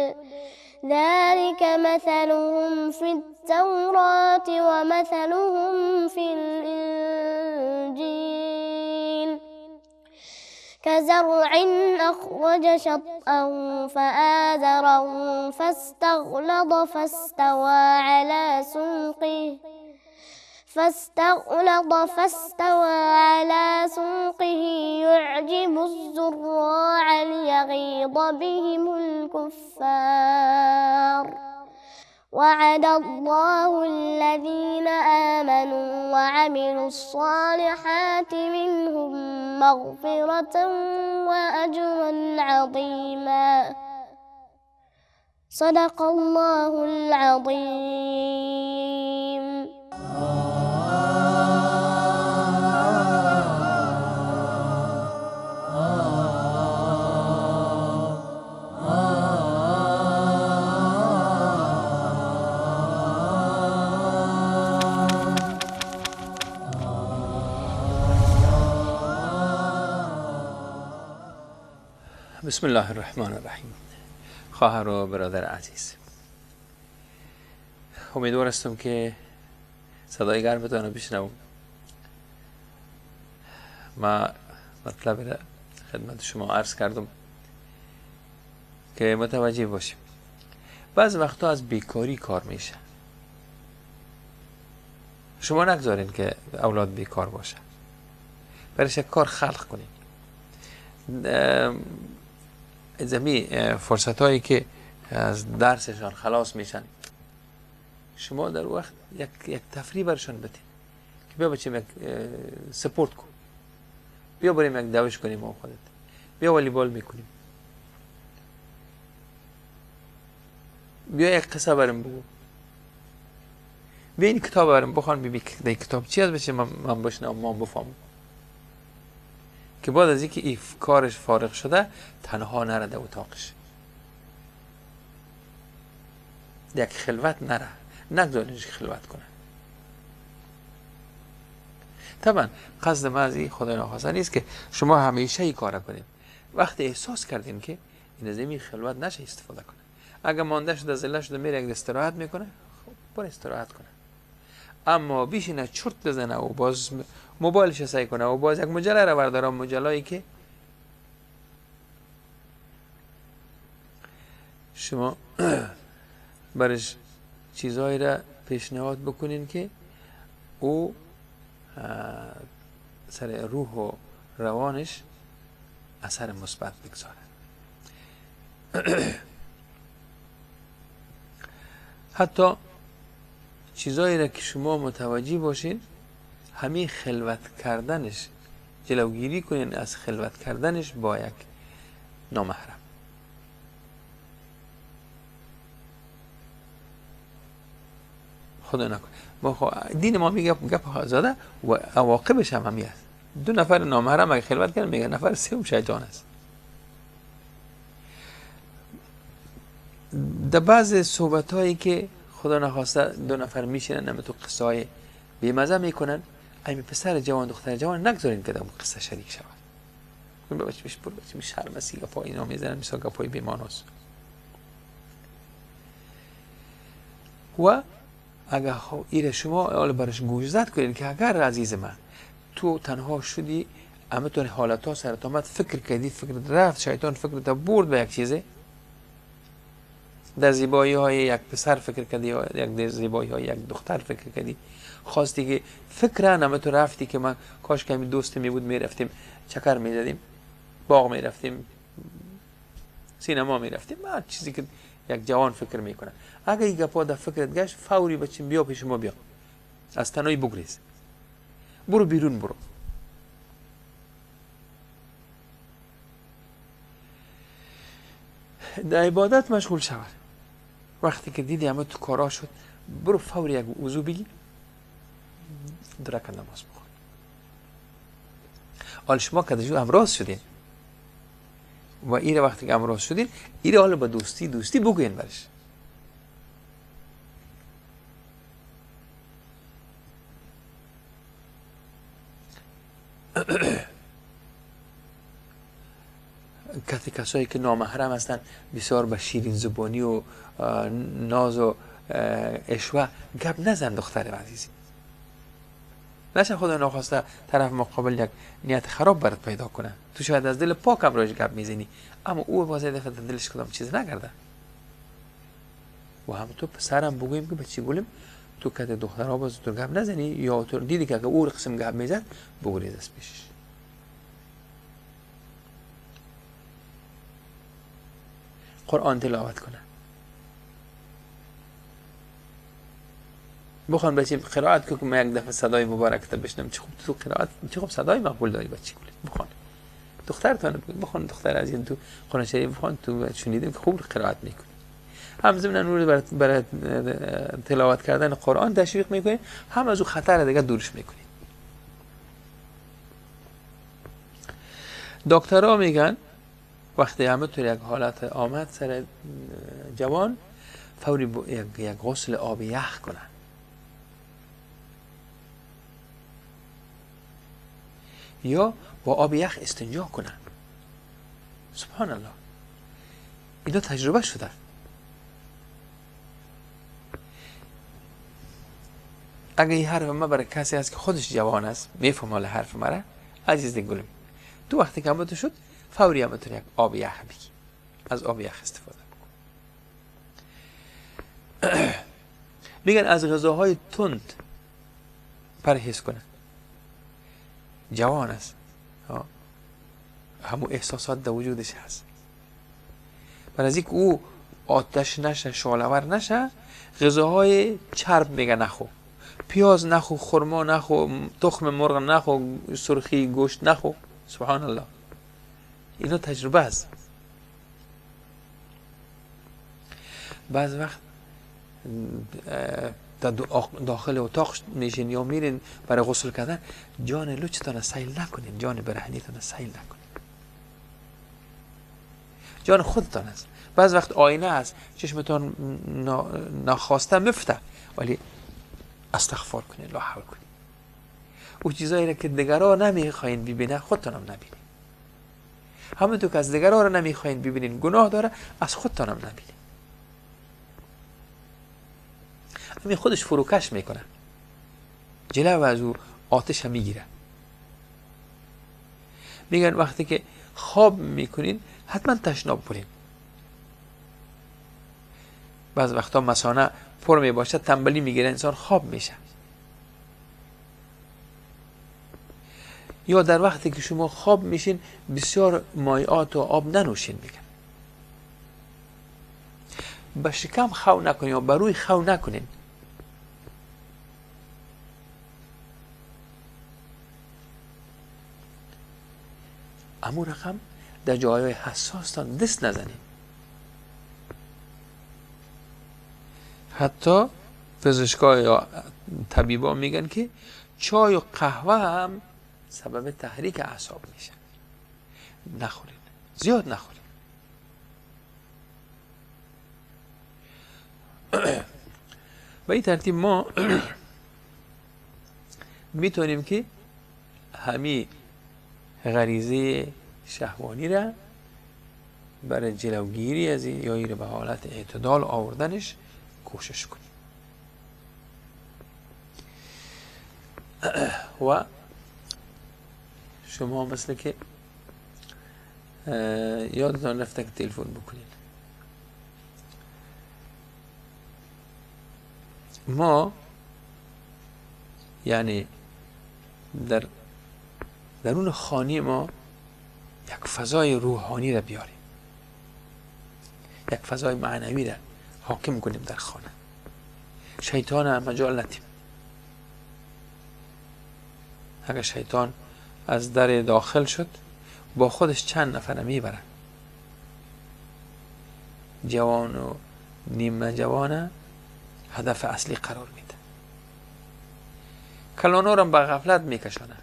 ذلك مثلهم في التوراة ومثلهم في الإنجيل كزرع أخرج شطأه فآزره فاستغلظ فاستوى على سوقه يعجب الزراع ليغيظ بهم الكفار. وعد الله الذين آمنوا وعملوا الصالحات منهم مغفرة وأجرا عظيما. صدق الله العظيم. بسم الله الرحمن الرحیم. خواهر و برادر عزیز، امیدوار هستم که صدای گرمتان رو بشنوم. ما مطلب را خدمت شما عرض کردم که متوجه باشیم. بعض وقتا از بیکاری کار میشه. شما نگذارین که اولاد بیکار باشه، برش یک کار خلق کنین. زمین فرصت هایی که از درسشان خلاص میشن، شما در وقت یک تفریح برشان بدین که بیا بچیم یک سپورت کن، بیا بریم یک دوش کنیم با خودت، بیا والیبال میکنیم، بیا یک قصه برم بگو، بیا این کتاب برم بخوان، ببین در کتاب چی از بچه من بشنم من بفهمم، که بعد از اینکه این کارش فارغ شده تنها نره در اتاقش، یک خلوت نره، نگذارینش که خلوت کنه. طبعا قصد من از این خدای ناخواسته نیست که شما همیشه این کار کنید. وقتی احساس کردین که این از این خلوت نشه استفاده کنه، اگه مانده شده زله شده میره یک استراحت میکنه، خب برو استراحت کنه. اما بیشینه چرت بزنه و باز موبایلش سعی کنه و باز یک مجله را برداره، مجله‌ای که شما برش چیزهایی را پیشنهاد بکنین که او سر روح و روانش اثر مثبت بگذاره. حتی چیزایی را که شما متوجه باشین، همین خلوت کردنش جلوگیری کنین از خلوت کردنش با یک نامحرم. خدا نکنه، ما دین ما میگه گپ زاده و عواقبش هم همی است. دو نفر نامحرم اگه خلوت کردن، میگه نفر سوم شیطان است. در بعض صحبت هایی که خدا نخواسته دو نفر میشینن نمه تو قصه های بیمزه میکنن، این پسر جوان دختر جوان نگذارین که در اون قصه شریک شود. بچه بش برو بچه شرمسی گپای اینا میزنن، مثل گپای بیماناست. و اگر ایره شما حالا برش گوش زد کنین که اگر عزیز من تو تنها شدی، اما تو حالت ها سرت آمد، فکر کردی، فکر رفت، شیطان فکر تا برد به یک چیزه، در زیبایی های یک پسر فکر کردی، یک در زیبایی های یک دختر فکر کردی، خواستی که فکر اما تو رفتی که من کاش که همین دوست می بود، میرفتیم چکر میزدیم، باغ میرفتیم، سینما میرفتیم، هر چیزی که یک جوان فکر میکنه. اگر این گپا در فکرت گشت، فوری بچیم بیا پیش ما، بیا از تنهایی بگریز، برو بیرون، برو. در عبادت مشغول شود. وقتی که دیدی همه تو کارا شد، برو فوری یک وضو بگی، دو رکعت نماز بخون. حال شما که جو امراض شدین و ایره وقتی که امراض شدین، ایره حالا با دوستی دوستی بگوین برش. کسی کسایی که نامحرم هستن بسیار به شیرین زبانی و ناز و اشوه گپ نزن دختر عزیزی، نشه خدا ناخواسته طرف مقابل یک نیت خراب برات پیدا کنه. تو شاید از دل پاک امروز گپ میزنی، اما او باز دفعه در دلش کدام چیز نکرده. و هم تو پسرم بگوییم که بچی گلم، تو که دخترها باز تو گپ نزنی، یا تو دیدی که اگه او قسم گپ میزد بگریز از پیشش. قرآن تلاوت کنه، بخوان بچیم قرائت که من یک دفعه صدای مبارک تا بشنم، چه خوب تو قرائت، چه خوب صدای مقبول داری بچی گله. بخوان دخترتان بگو، بخوان دختر از این تو قرآن شریف بخوان، تو شنیدیم که خوب قرائت میکنی. هم ضمن نور برای تلاوت کردن قرآن تشویق میکنی، هم از او خطر دیگه دورش میکنی. دکترها میگن وقتی همه تو یک حالت آمد سر جوان، فوری یک غسل آب یخ کنن. یا با آب یخ استنجا کنن. سبحان الله، اینا تجربه شده. اگه این حرف ما برای کسی هست که خودش جوان است میفهم حرف مرا، عزیز گلم تو وقتی که تو شد فوری هم تو یک آب یخ بگی، از آب یخ استفاده بکن. میگن از غذاهای تند پرهیز کنه. جوان است، همون احساسات در وجودش هست. برای از اینکه او آتش نشه، شعله‌ور نشه، غذاهای چرب میگه نخو، پیاز نخو، خرما نخو، تخم مرغ نخو، سرخی گوشت نخو. سبحان الله، اینا تجربه است. بعض وقت در داخل اتاق میشین یا میرین برای غسل کردن، جان لچتان سیل نکنین، جان برهنیتان سیل نکنین، جان خودتان است. بعض وقت آینه است، چشمتان ناخواسته مفته، ولی استغفار کنین، لا حول کنین. او چیزایی را که دیگرها نمیخواین ببینه خودتان هم نبینین. همونطور که از دیگرها را نمیخواین ببینین گناه داره، از خودتان هم نبینین. همین خودش فروکش میکنه، جلو از او آتش هم میگیره. میگن وقتی که خواب میکنین حتما تشناب برین. بعض وقتا مثانه پر میباشه، تنبلی میگیره، انسان خواب میشه. یا در وقتی که شما خواب میشین بسیار مایعات و آب ننوشین. میگن به شکم خو نکنین یا بر روی خو نکنین. امو رقم در جایهای حساستان دست نزنین. حتی پزشکا یا طبیبا میگن که چای و قهوه هم سبب تحریک اعصاب میشه. نخورین، زیاد نخورین. به این ترتیب ما میتونیم که همی غریزه شهوانی را برای جلوگیری از یا این به حالت اعتدال آوردنش کوشش کنیم. و شما مثل که یادتان رفته که تلفن بکنین. ما یعنی در درون خانه ما یک فضای روحانی را بیاریم، یک فضای معنوی را حاکم کنیم در خانه. شیطان هم مجال ندیم. اگر شیطان از در داخل شد با خودش چند نفر میبره، جوان و نیمه جوان هدف اصلی قرار میده، کلانا را به غفلت میکشانه.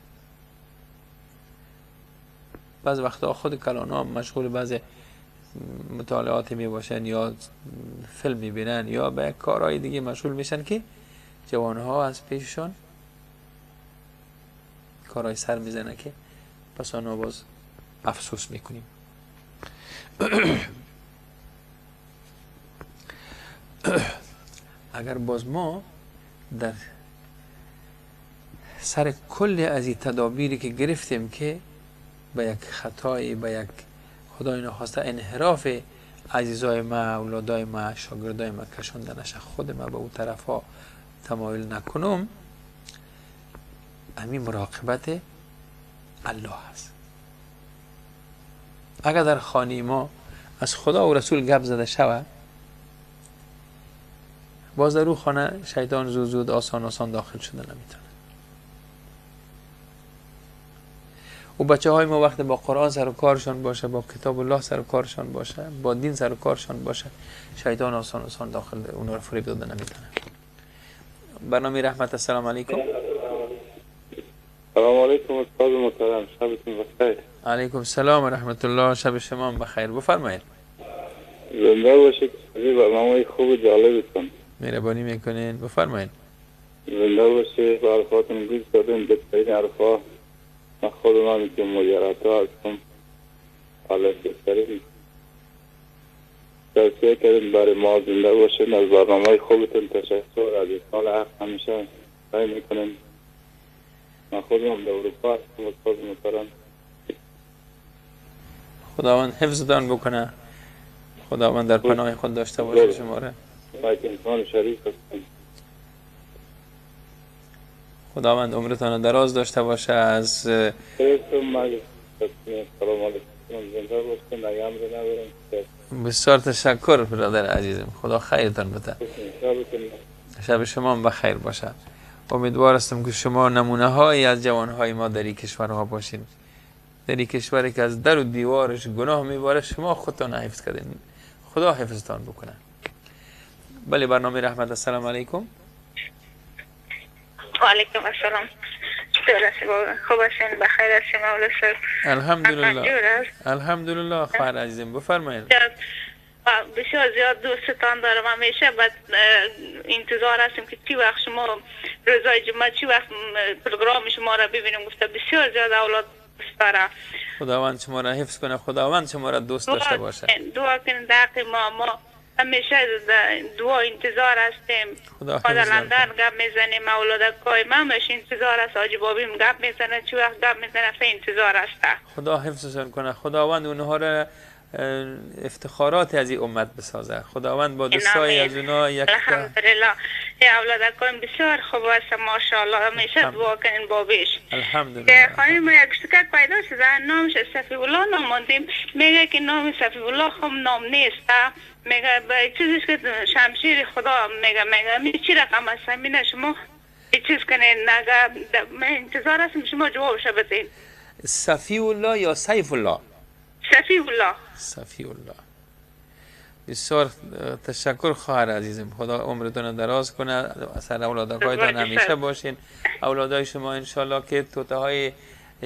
بعض وقتا خود کلانا هم مشغول بعض مطالعات میباشن یا فیلم میبینن یا به کارهای دیگه مشغول میشن که جوانها از پیششان کارهای سر میزنه که پس آنها باز افسوس میکنیم. اگر باز ما در سر کل از این تدابیری که گرفتیم که به یک خطایی، به یک خدای نخواسته انحراف عزیزای ما، اولادای ما، شاگردای ما کشانده نشه، خود ما به اون طرف ها تمایل نکنم، همین مراقبت الله هست. اگر در خانه ما از خدا و رسول گپ زده شود، باز در او خانه شیطان زود زود آسان آسان داخل شده نمیتونه. و بچه های ما وقتی با قرآن سر و کارشان باشه، با کتاب الله سر و کارشان باشه، با دین سر و کارشان باشه، شیطان آسان آسان داخل اونا رو فریب داده نمیتونه. برنامه رحمت، السلام علیکم. سلام علیکم استاد محترم، شبتون بخیر. علیکم السلام و رحمت الله، شب شما بخیر. بفرمایید. زنده باشید، برنامه خوب و جالبتون. مهربانی میکنین، بفرمایید. زنده باشید، به حرفاتون گوش دادیم، بهترین حرفا. من خود من که مجرد هستم، حالا بهترین توصیه کردیم برای ما. زنده باشید، از برنامه خوبتون تشکر. از سال حق همیشه سعی میکنیم. من خودم در اروپا هستم استاد محترم. خداوند حفظتان بکنه، خداوند در پناه خود داشته باشه شما را. یک انسان شریف هستم. خداوند عمرتان دراز داشته باشه. از بسیار تشکر برادر عزیزم، خدا خیرتان بده. شب شما هم بخیر باشه. امیدوار هستم که شما نمونه هایی از جوانهای ما در این کشورها باشین، در این کشوری که از در و دیوارش گناه میباره، شما خودتان حفظ کردین، خدا حفظتان بکنه. بله، برنامه رحمت، السلام علیکم. و علیکم السلام. خوب هستین؟ بخیر هستین مولا صاحب؟ الحمدلله، الحمدلله خواهر عزیزم، بفرمایید. بسیار زیاد دوستتان دارم، همیشه بعد انتظار هستیم که چی وقت شما روزای جمعه چی وقت پروگرام شما را ببینیم. گفته بسیار زیاد اولاد دوست دارم. خداوند شما را حفظ کنه، خداوند شما را دوست داشته باشه. دعا کنید در حق ما همیشه دعا انتظار هستیم. خدا در لندن گپ میزنیم، اولادکای ما همیشه انتظار است، حاجی بابیم گپ میزنه، چی وقت گپ میزنه انتظار است. خدا حفظشان کنه، خداوند اونها را افتخارات از این امت بسازه. خداوند با دستای از اونا یک الحمدلله اولادکان بسیار خوب است ماشاءالله، همیشه دعا کنین بابیش. الحمدلله. خانم یک شکک پیدا شده، نامش صفی الله نام ماندیم، میگه که نام صفی الله خب نام نیست، میگه به چیزش که شمشیر خدا، میگه می چی رقم است همینه، شما چیز کنین، من انتظار هستم شما جوابش بدین. صفی الله یا سیف الله؟ صفی الله. صفی الله. بسیار تشکر خواهر عزیزم، خدا عمرتون دراز کنه، سر اولادکایتان همیشه باشین. اولادای شما انشالله که توته های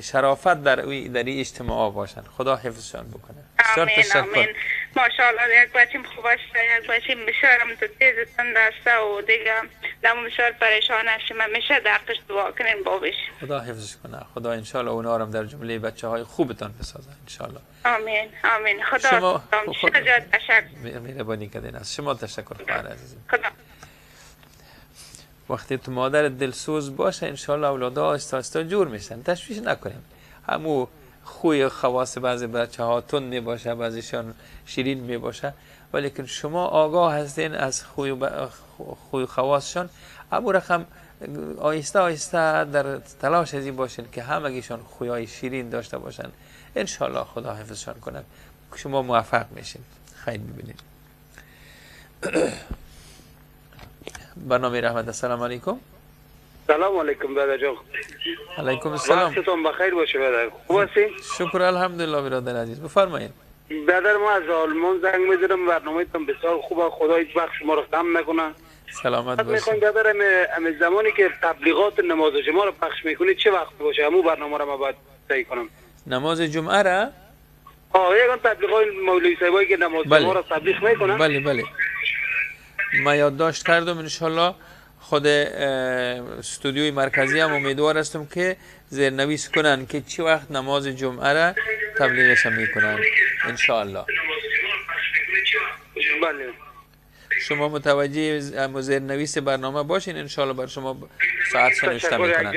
شرافت در این اجتماع باشن، خدا حفظشان بکنه. بسیار تشکر. آمین. ماشاءالله یک بچیم خوب است، یک بچیم بسیار هم تو تیز تند است و دیگه دم بسیار پریشان هستیم، همیشه در حقش دعا کنین بابش. خدا حفظش کنه، خدا انشالله اونا رو در جمله بچه های خوبتان بسازه انشالله. آمین آمین. خدا شما تشکر. مهربانی کردین، از شما تشکر خواهر عزیزم. خدا وقتی تو مادر دلسوز باشه انشالله اولادا آهسته آهسته جور میشن، تشویش نکنیم. همو خوی خواص بعضی بچه ها تند می باشه، بعضیشان شیرین می باشه، ولیکن شما آگاه هستین از خوی خواصشان، همو رقم آهسته آهسته در تلاش از این باشین که همگیشان خویای شیرین داشته باشن، انشالله خدا حفظشان کنه، شما موفق میشین. خیر میبینید. برنامه رحمت. السلام علیکم. سلام علیکم برادر جان. علیکم السلام. وقتتون بخیر باشه برادر. خوب هستین؟ شکر الحمدلله برادر عزیز. بفرمایید. برادر ما از آلمان زنگ می‌زنم، برنامه‌تون بسیار خوبه، خدا هیچ وقت شما رو غم نکنه. سلامت باشید. میخوام برادر ام زمانی که تبلیغات نماز جمعه رو پخش می‌کنید چه وقت باشه؟ همون برنامه رو ما باید سعی کنم. نماز جمعه را؟ یکان تبلیغات مولوی صاحبایی که نماز جمعه را تبلیغ می‌کنن. بله بله. ما یادداشت کردم انشالله. خود استودیوی مرکزی هم امیدوار هستم که زیرنویس کنن که چی وقت نماز جمعه را تبلیغش میکنن انشاءالله. بله. شما متوجه زیرنویس برنامه باشین انشاءالله، بر شما ساعت نوشته میکنن.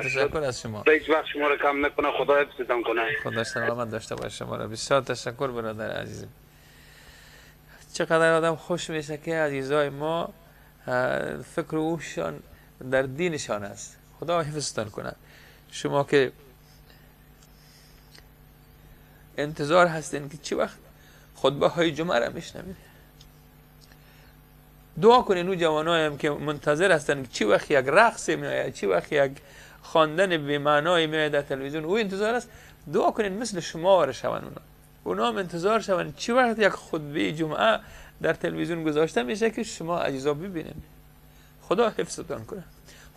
تشکر از شما. هیچ وقت شما را کم نکنه، خدا حفظتان کنه. خدا سلامت داشته باشه شما را. بسیار تشکر برادر عزیزم. چقدر آدم خوش میشه که عزیزای ما فکر اوشان در دینشان است. خدا حفظتان کنه. شما که انتظار هستین که چی وقت خطبه های جمعه را میشنوید، دعا کنین او جوانای هم که منتظر هستن که چی وقت یک رقص میآید، چی وقت یک خواندن بی معنای میآید در تلویزیون، او انتظار است. دعا کنین مثل شما واره شوند، اونا هم انتظار شوند چی وقت یک خطبه جمعه در تلویزیون گذاشته میشه که شما عزیزا ببینید. خدا حفظتان کنه،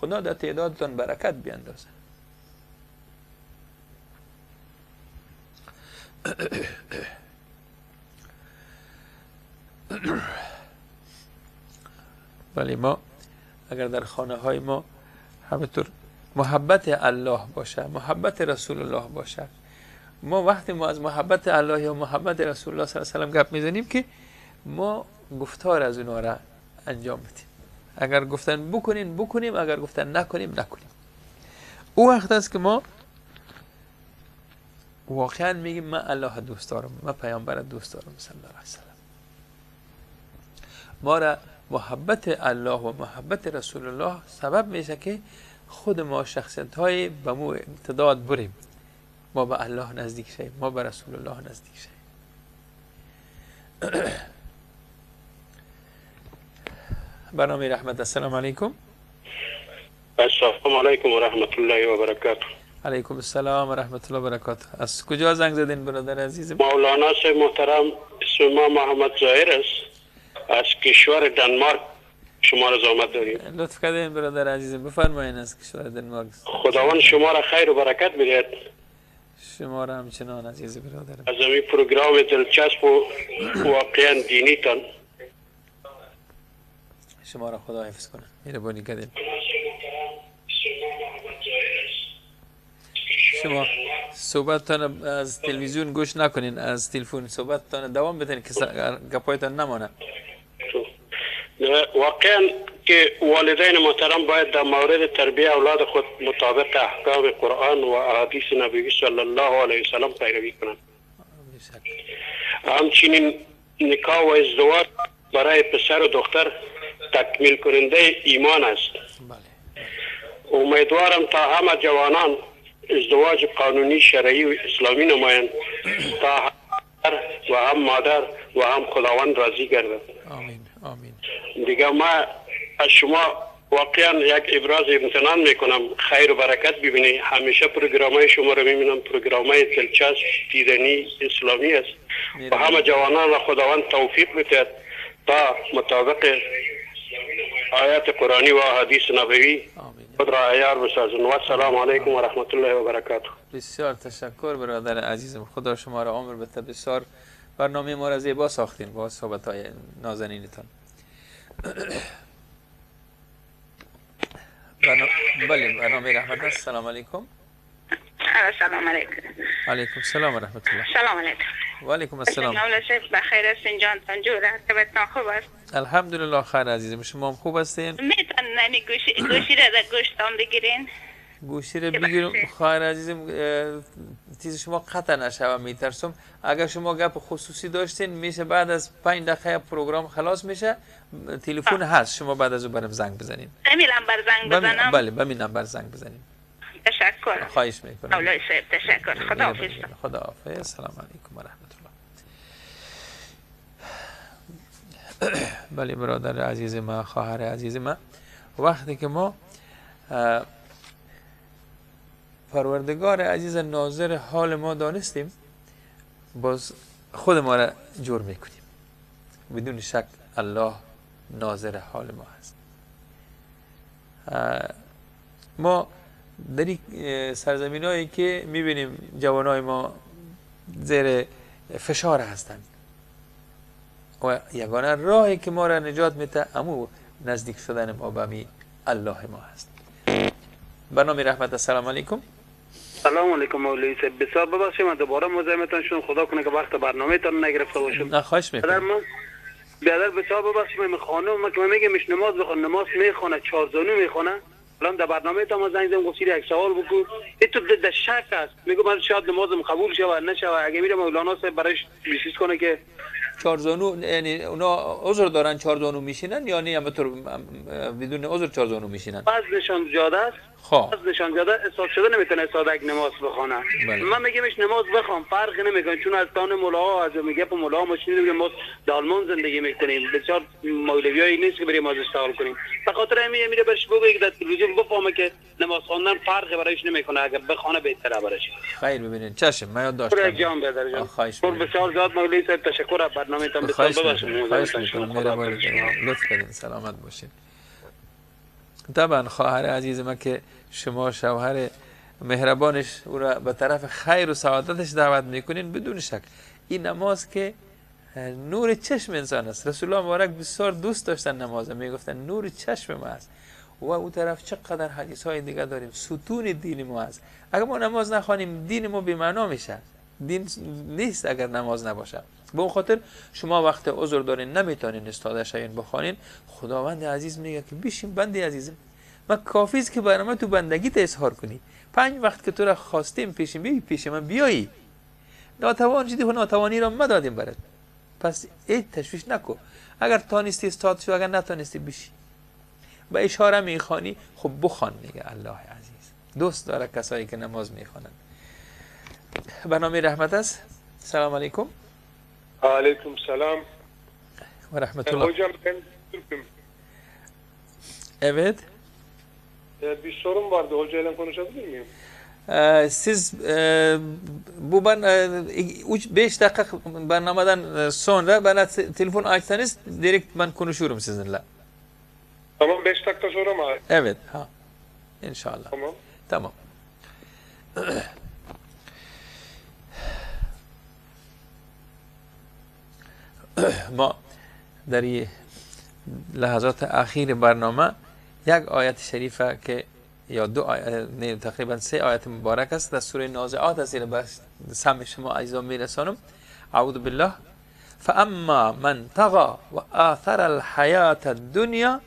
خدا در تعدادتان برکت بیاندازه. ولی ما اگر در خانه های ما همینطور محبت الله باشه، محبت رسول الله باشه، ما وقتی ما از محبت الله یا محبت رسول الله صلی الله علیه و سلم گپ میزنیم که ما گفتار از اونها را انجام بدیم. اگر گفتن بکنین بکنیم، اگر گفتن نکنیم نکنیم. او وقت است که ما واقعا میگیم من الله دوست دارم، من پیامبر دوست دارم صلی الله علیه و سلم. ما را محبت الله و محبت رسول الله سبب میشه که خود ما شخصیت های به مو امتداد بریم، ما به الله نزدیک شیم، ما به رسول الله نزدیک شیم. برنامه رحمت. السلام علیکم. السلام علیکم و رحمت الله و برکاته. علیکم السلام و رحمت الله و برکاته. از کجا زنگ زدین برادر عزیز؟ مولانا صاحب محترم، اسم ما محمد ظاهر است، از کشور دنمارک شما را زحمت داریم. لطف کردین برادر عزیزم، بفرمایین از کشور دنمارک. خداوند شما را خیر و برکت بدهد. شما را همچنان عزیز برادرم. از این پروگرام دلچسب و واقعا دینیتان شما را خدا حفظ کنه. مهربانی کردین. شما صحبتتان از تلویزیون گوش نکنین، از تلفن صحبتتان دوام بدین که گپایتان نمانه. واقعا که والدین محترم باید در مورد تربیه اولاد خود مطابق احکام قرآن و احادیث نبوی صلی الله علیه و سلم پیروی کنند. همچنین نکاح و ازدواج برای پسر و دختر تکمیل کننده ایمان است. بله. امیدوارم تا همه جوانان ازدواج قانونی شرعی و اسلامی نمایند تا هم و هم مادر و هم خداوند راضی گردد. آمین آمین. دیگه ما از شما واقعا یک ابراز امتنان میکنم. خیر و برکت ببینی. همیشه پروگرام شما رو میبینم، پروگرام های دلچسب دیدنی اسلامی است و همه جوانان را خداوند توفیق بدهد تا مطابق آیات قرآنی و حدیث نبوی خود را عیار بسازند. و السلام علیکم و رحمت الله و برکاته. بسیار تشکر برادر عزیزم، خدا شما را عمر بده. بسیار برنامه ما را زیبا ساختین با صحبت های نازنینتان. بله، برنامه رحمت است. سلام علیکم. سلام علیکم. علیکم السلام و رحمت الله. سلام علیکم. و علیکم السلام. بخیر هستین جانتان جور هستین؟ خوب است الحمدلله. خیر عزیزم، شما هم خوب هستین؟ میتونن گوشی را در گوشتان بگیرین؟ گوشی را بگیرم خواهر عزیزم، چیز شما قطع نشوه میترسم. اگر شما گپ خصوصی داشتین میشه بعد از 5 دقیقه پروگرام خلاص میشه، تلفن هست، شما بعد از او برم زنگ بزنین. همین نمبر زنگ بزنم؟ بله، به همین نمبر زنگ بزنین. تشکر. خواهش میکنم. اولای صاحب تشکر. خداحافظ. خداحافظ. سلام علیکم و رحمت الله. بله برادر عزیز ما، خواهر عزیز ما، وقتی که ما پروردگار عزیز ناظر حال ما دانستیم، باز خود ما را جور میکنیم. بدون شک الله ناظر حال ما هست. ما در این سرزمین هایی که میبینیم جوانای ما زیر فشار هستند و یگانه راهی که ما را نجات میده امو نزدیک شدن ما به می الله ما هست. برنامه رحمت. السلام علیکم. سلام علیکم مولوی صاحب. بسیار ببخشید من دوباره مزاحمتان شدم، خدا کنه که وقت برنامه تان نگرفته باشم. نه خواهش میکنم. برادر بسیار ببخشید، من خانم ما که من میگم نماز بخون، نماز میخونه، چهار زانو میخونه. الان در برنامه تا ما زنگ زدم گفت یک سوال بگو، این تو در شک است، میگم من شاید نمازم قبول شود نشود. اگه میرم مولانا صاحب برایش بیسیس کنه که چهار زانو، یعنی اونا عذر دارن چهار زانو میشینن یا نه همطور بدون عذر چهار زانو میشینن؟ وزنشان زیاده است. خب وزنشان زیاده، حساب شده نمیتونه ساده یک نماز بخونه. بله. من میگمش نماز بخوام فرق نمیکنه، چون از تان مولاها از میگه په مولاها ما شنیدیم ما در آلمان زندگی میکنیم، بسیار مولویایی نیست که بریم ازش سوال کنیم. به خاطر همین میره برش بگه که در تلویزیون بفهمه که نماز خواندن فرق برایش نمیکنه، اگر بخونه بهتره برایش. خیر ببینید چشم، من یاد داشتم. جان برادر جان. بسیار زیاد مولوی صاحب تشکر از برنامه‌تان. بسیار ببخشید. خواهش میکنم. لطف کردین، سلامت باشین. طبعا خواهر عزیز ما که شما شوهر مهربانش او را به طرف خیر و سعادتش دعوت میکنین، بدون شک این نماز که نور چشم انسان است. رسول الله مبارک بسیار دوست داشتن نماز، میگفتن نور چشم ما است. و او طرف چقدر حدیث های دیگه داریم، ستون دین ما است. اگر ما نماز نخوانیم دین ما بی معنا میشه، دین نیست اگر نماز نباشه. به اون خاطر شما وقت عذر دارین نمیتونین استاده شوین بخوانین، خداوند عزیز میگه که بشین بنده عزیزم، ما کافی است که برنامه تو بندگی ت اظهار کنی. 5 وقت که تو را خواستیم پیش بیایی، پیش من بیایی، ناتوان شدی و ناتوانی را ما دادیم برات، پس ای تشویش نکو. اگر تانستی استاد شو، اگر نتانستی بشی با اشاره میخوانی، خب بخوان. میگه الله عزیز دوست داره کسایی که نماز میخوانند. برنامه رحمت است. سلام علیکم. Aleyküm selam. Ve rahmetullah. Hocam ben Türk'üm. Evet. Bir sorun vardı. Hocayla konuşabilir miyim? Siz bu ben 5 dakika barnamadan sonra bana telefon açsanız direkt ben konuşurum sizinle. Tamam, 5 dakika sonra mı? Evet. Ha. İnşallah. Tamam. Tamam. ما در لحظات اخیر برنامه یک آیت شریفه که یا دو آیت، نه تقریبا 3 آیت مبارک است در سوره نازعات است، به سمع شما عزیزان میرسانم. اعوذ بالله. فاما من طغى وآثر الحیات الدنیا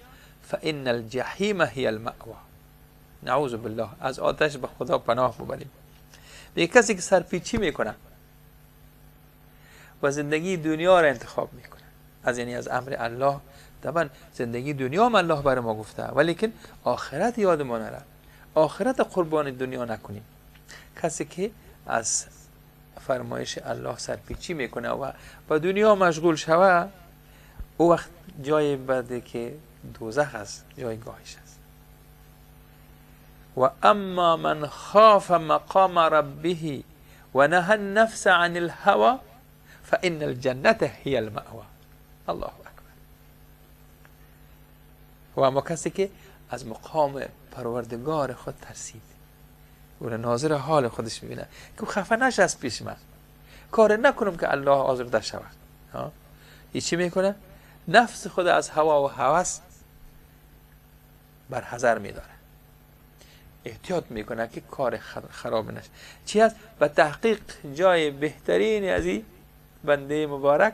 فان الجحیم هی المأوى. نعوذ بالله، از آتش به خدا پناه ببریم. به کسی که سرپیچی میکنه، و زندگی دنیا را انتخاب میکنه. از یعنی از امر الله، طبعا زندگی دنیا هم الله برای ما گفته، ولیکن آخرت یاد ما نره، آخرت قربان دنیا نکنیم. کسی که از فرمایش الله سرپیچی میکنه و با دنیا مشغول شوه، او وقت جای بده که دوزخ است، جایگاهش است. و اما من خاف مقام ربه و نهى النفس عن الهوى فإن الجنة هي المأوى. الله اکبر. و اما کسی که از مقام پروردگار خود ترسید، او را ناظر حال خودش میبینه که خفه نشه از پیش من، کار نکنم که الله آزرده شود. این چی میکنه؟ نفس خود از هوا و هوس بر حذر میداره، احتیاط میکنه که کار خراب نشه. چی هست؟ و تحقیق جای بهترین از این بنده مبارک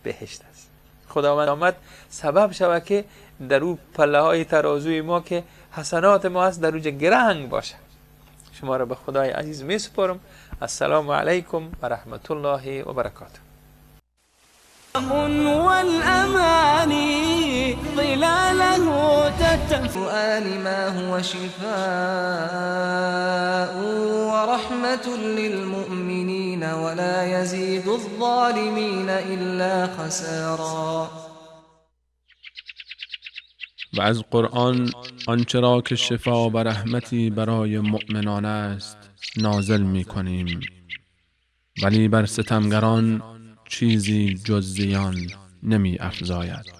بهشت است. خداوند آمد سبب شود که در او پله های ترازوی ما که حسنات ما هست در اوج گرنگ باشه. شما را به خدای عزیز می سپارم. السلام علیکم و رحمت الله و برکاته. والأماني ظلاله القرآن ما هو شفاء ورحمة للمؤمنين ولا يزيد الظالمين إلا خسارا. و از قرآن آنچه را که شفا و رحمتی برای مؤمنان است نازل می کنیم، ولی بر ستمگران چیزی جز زیان نمی افزاید.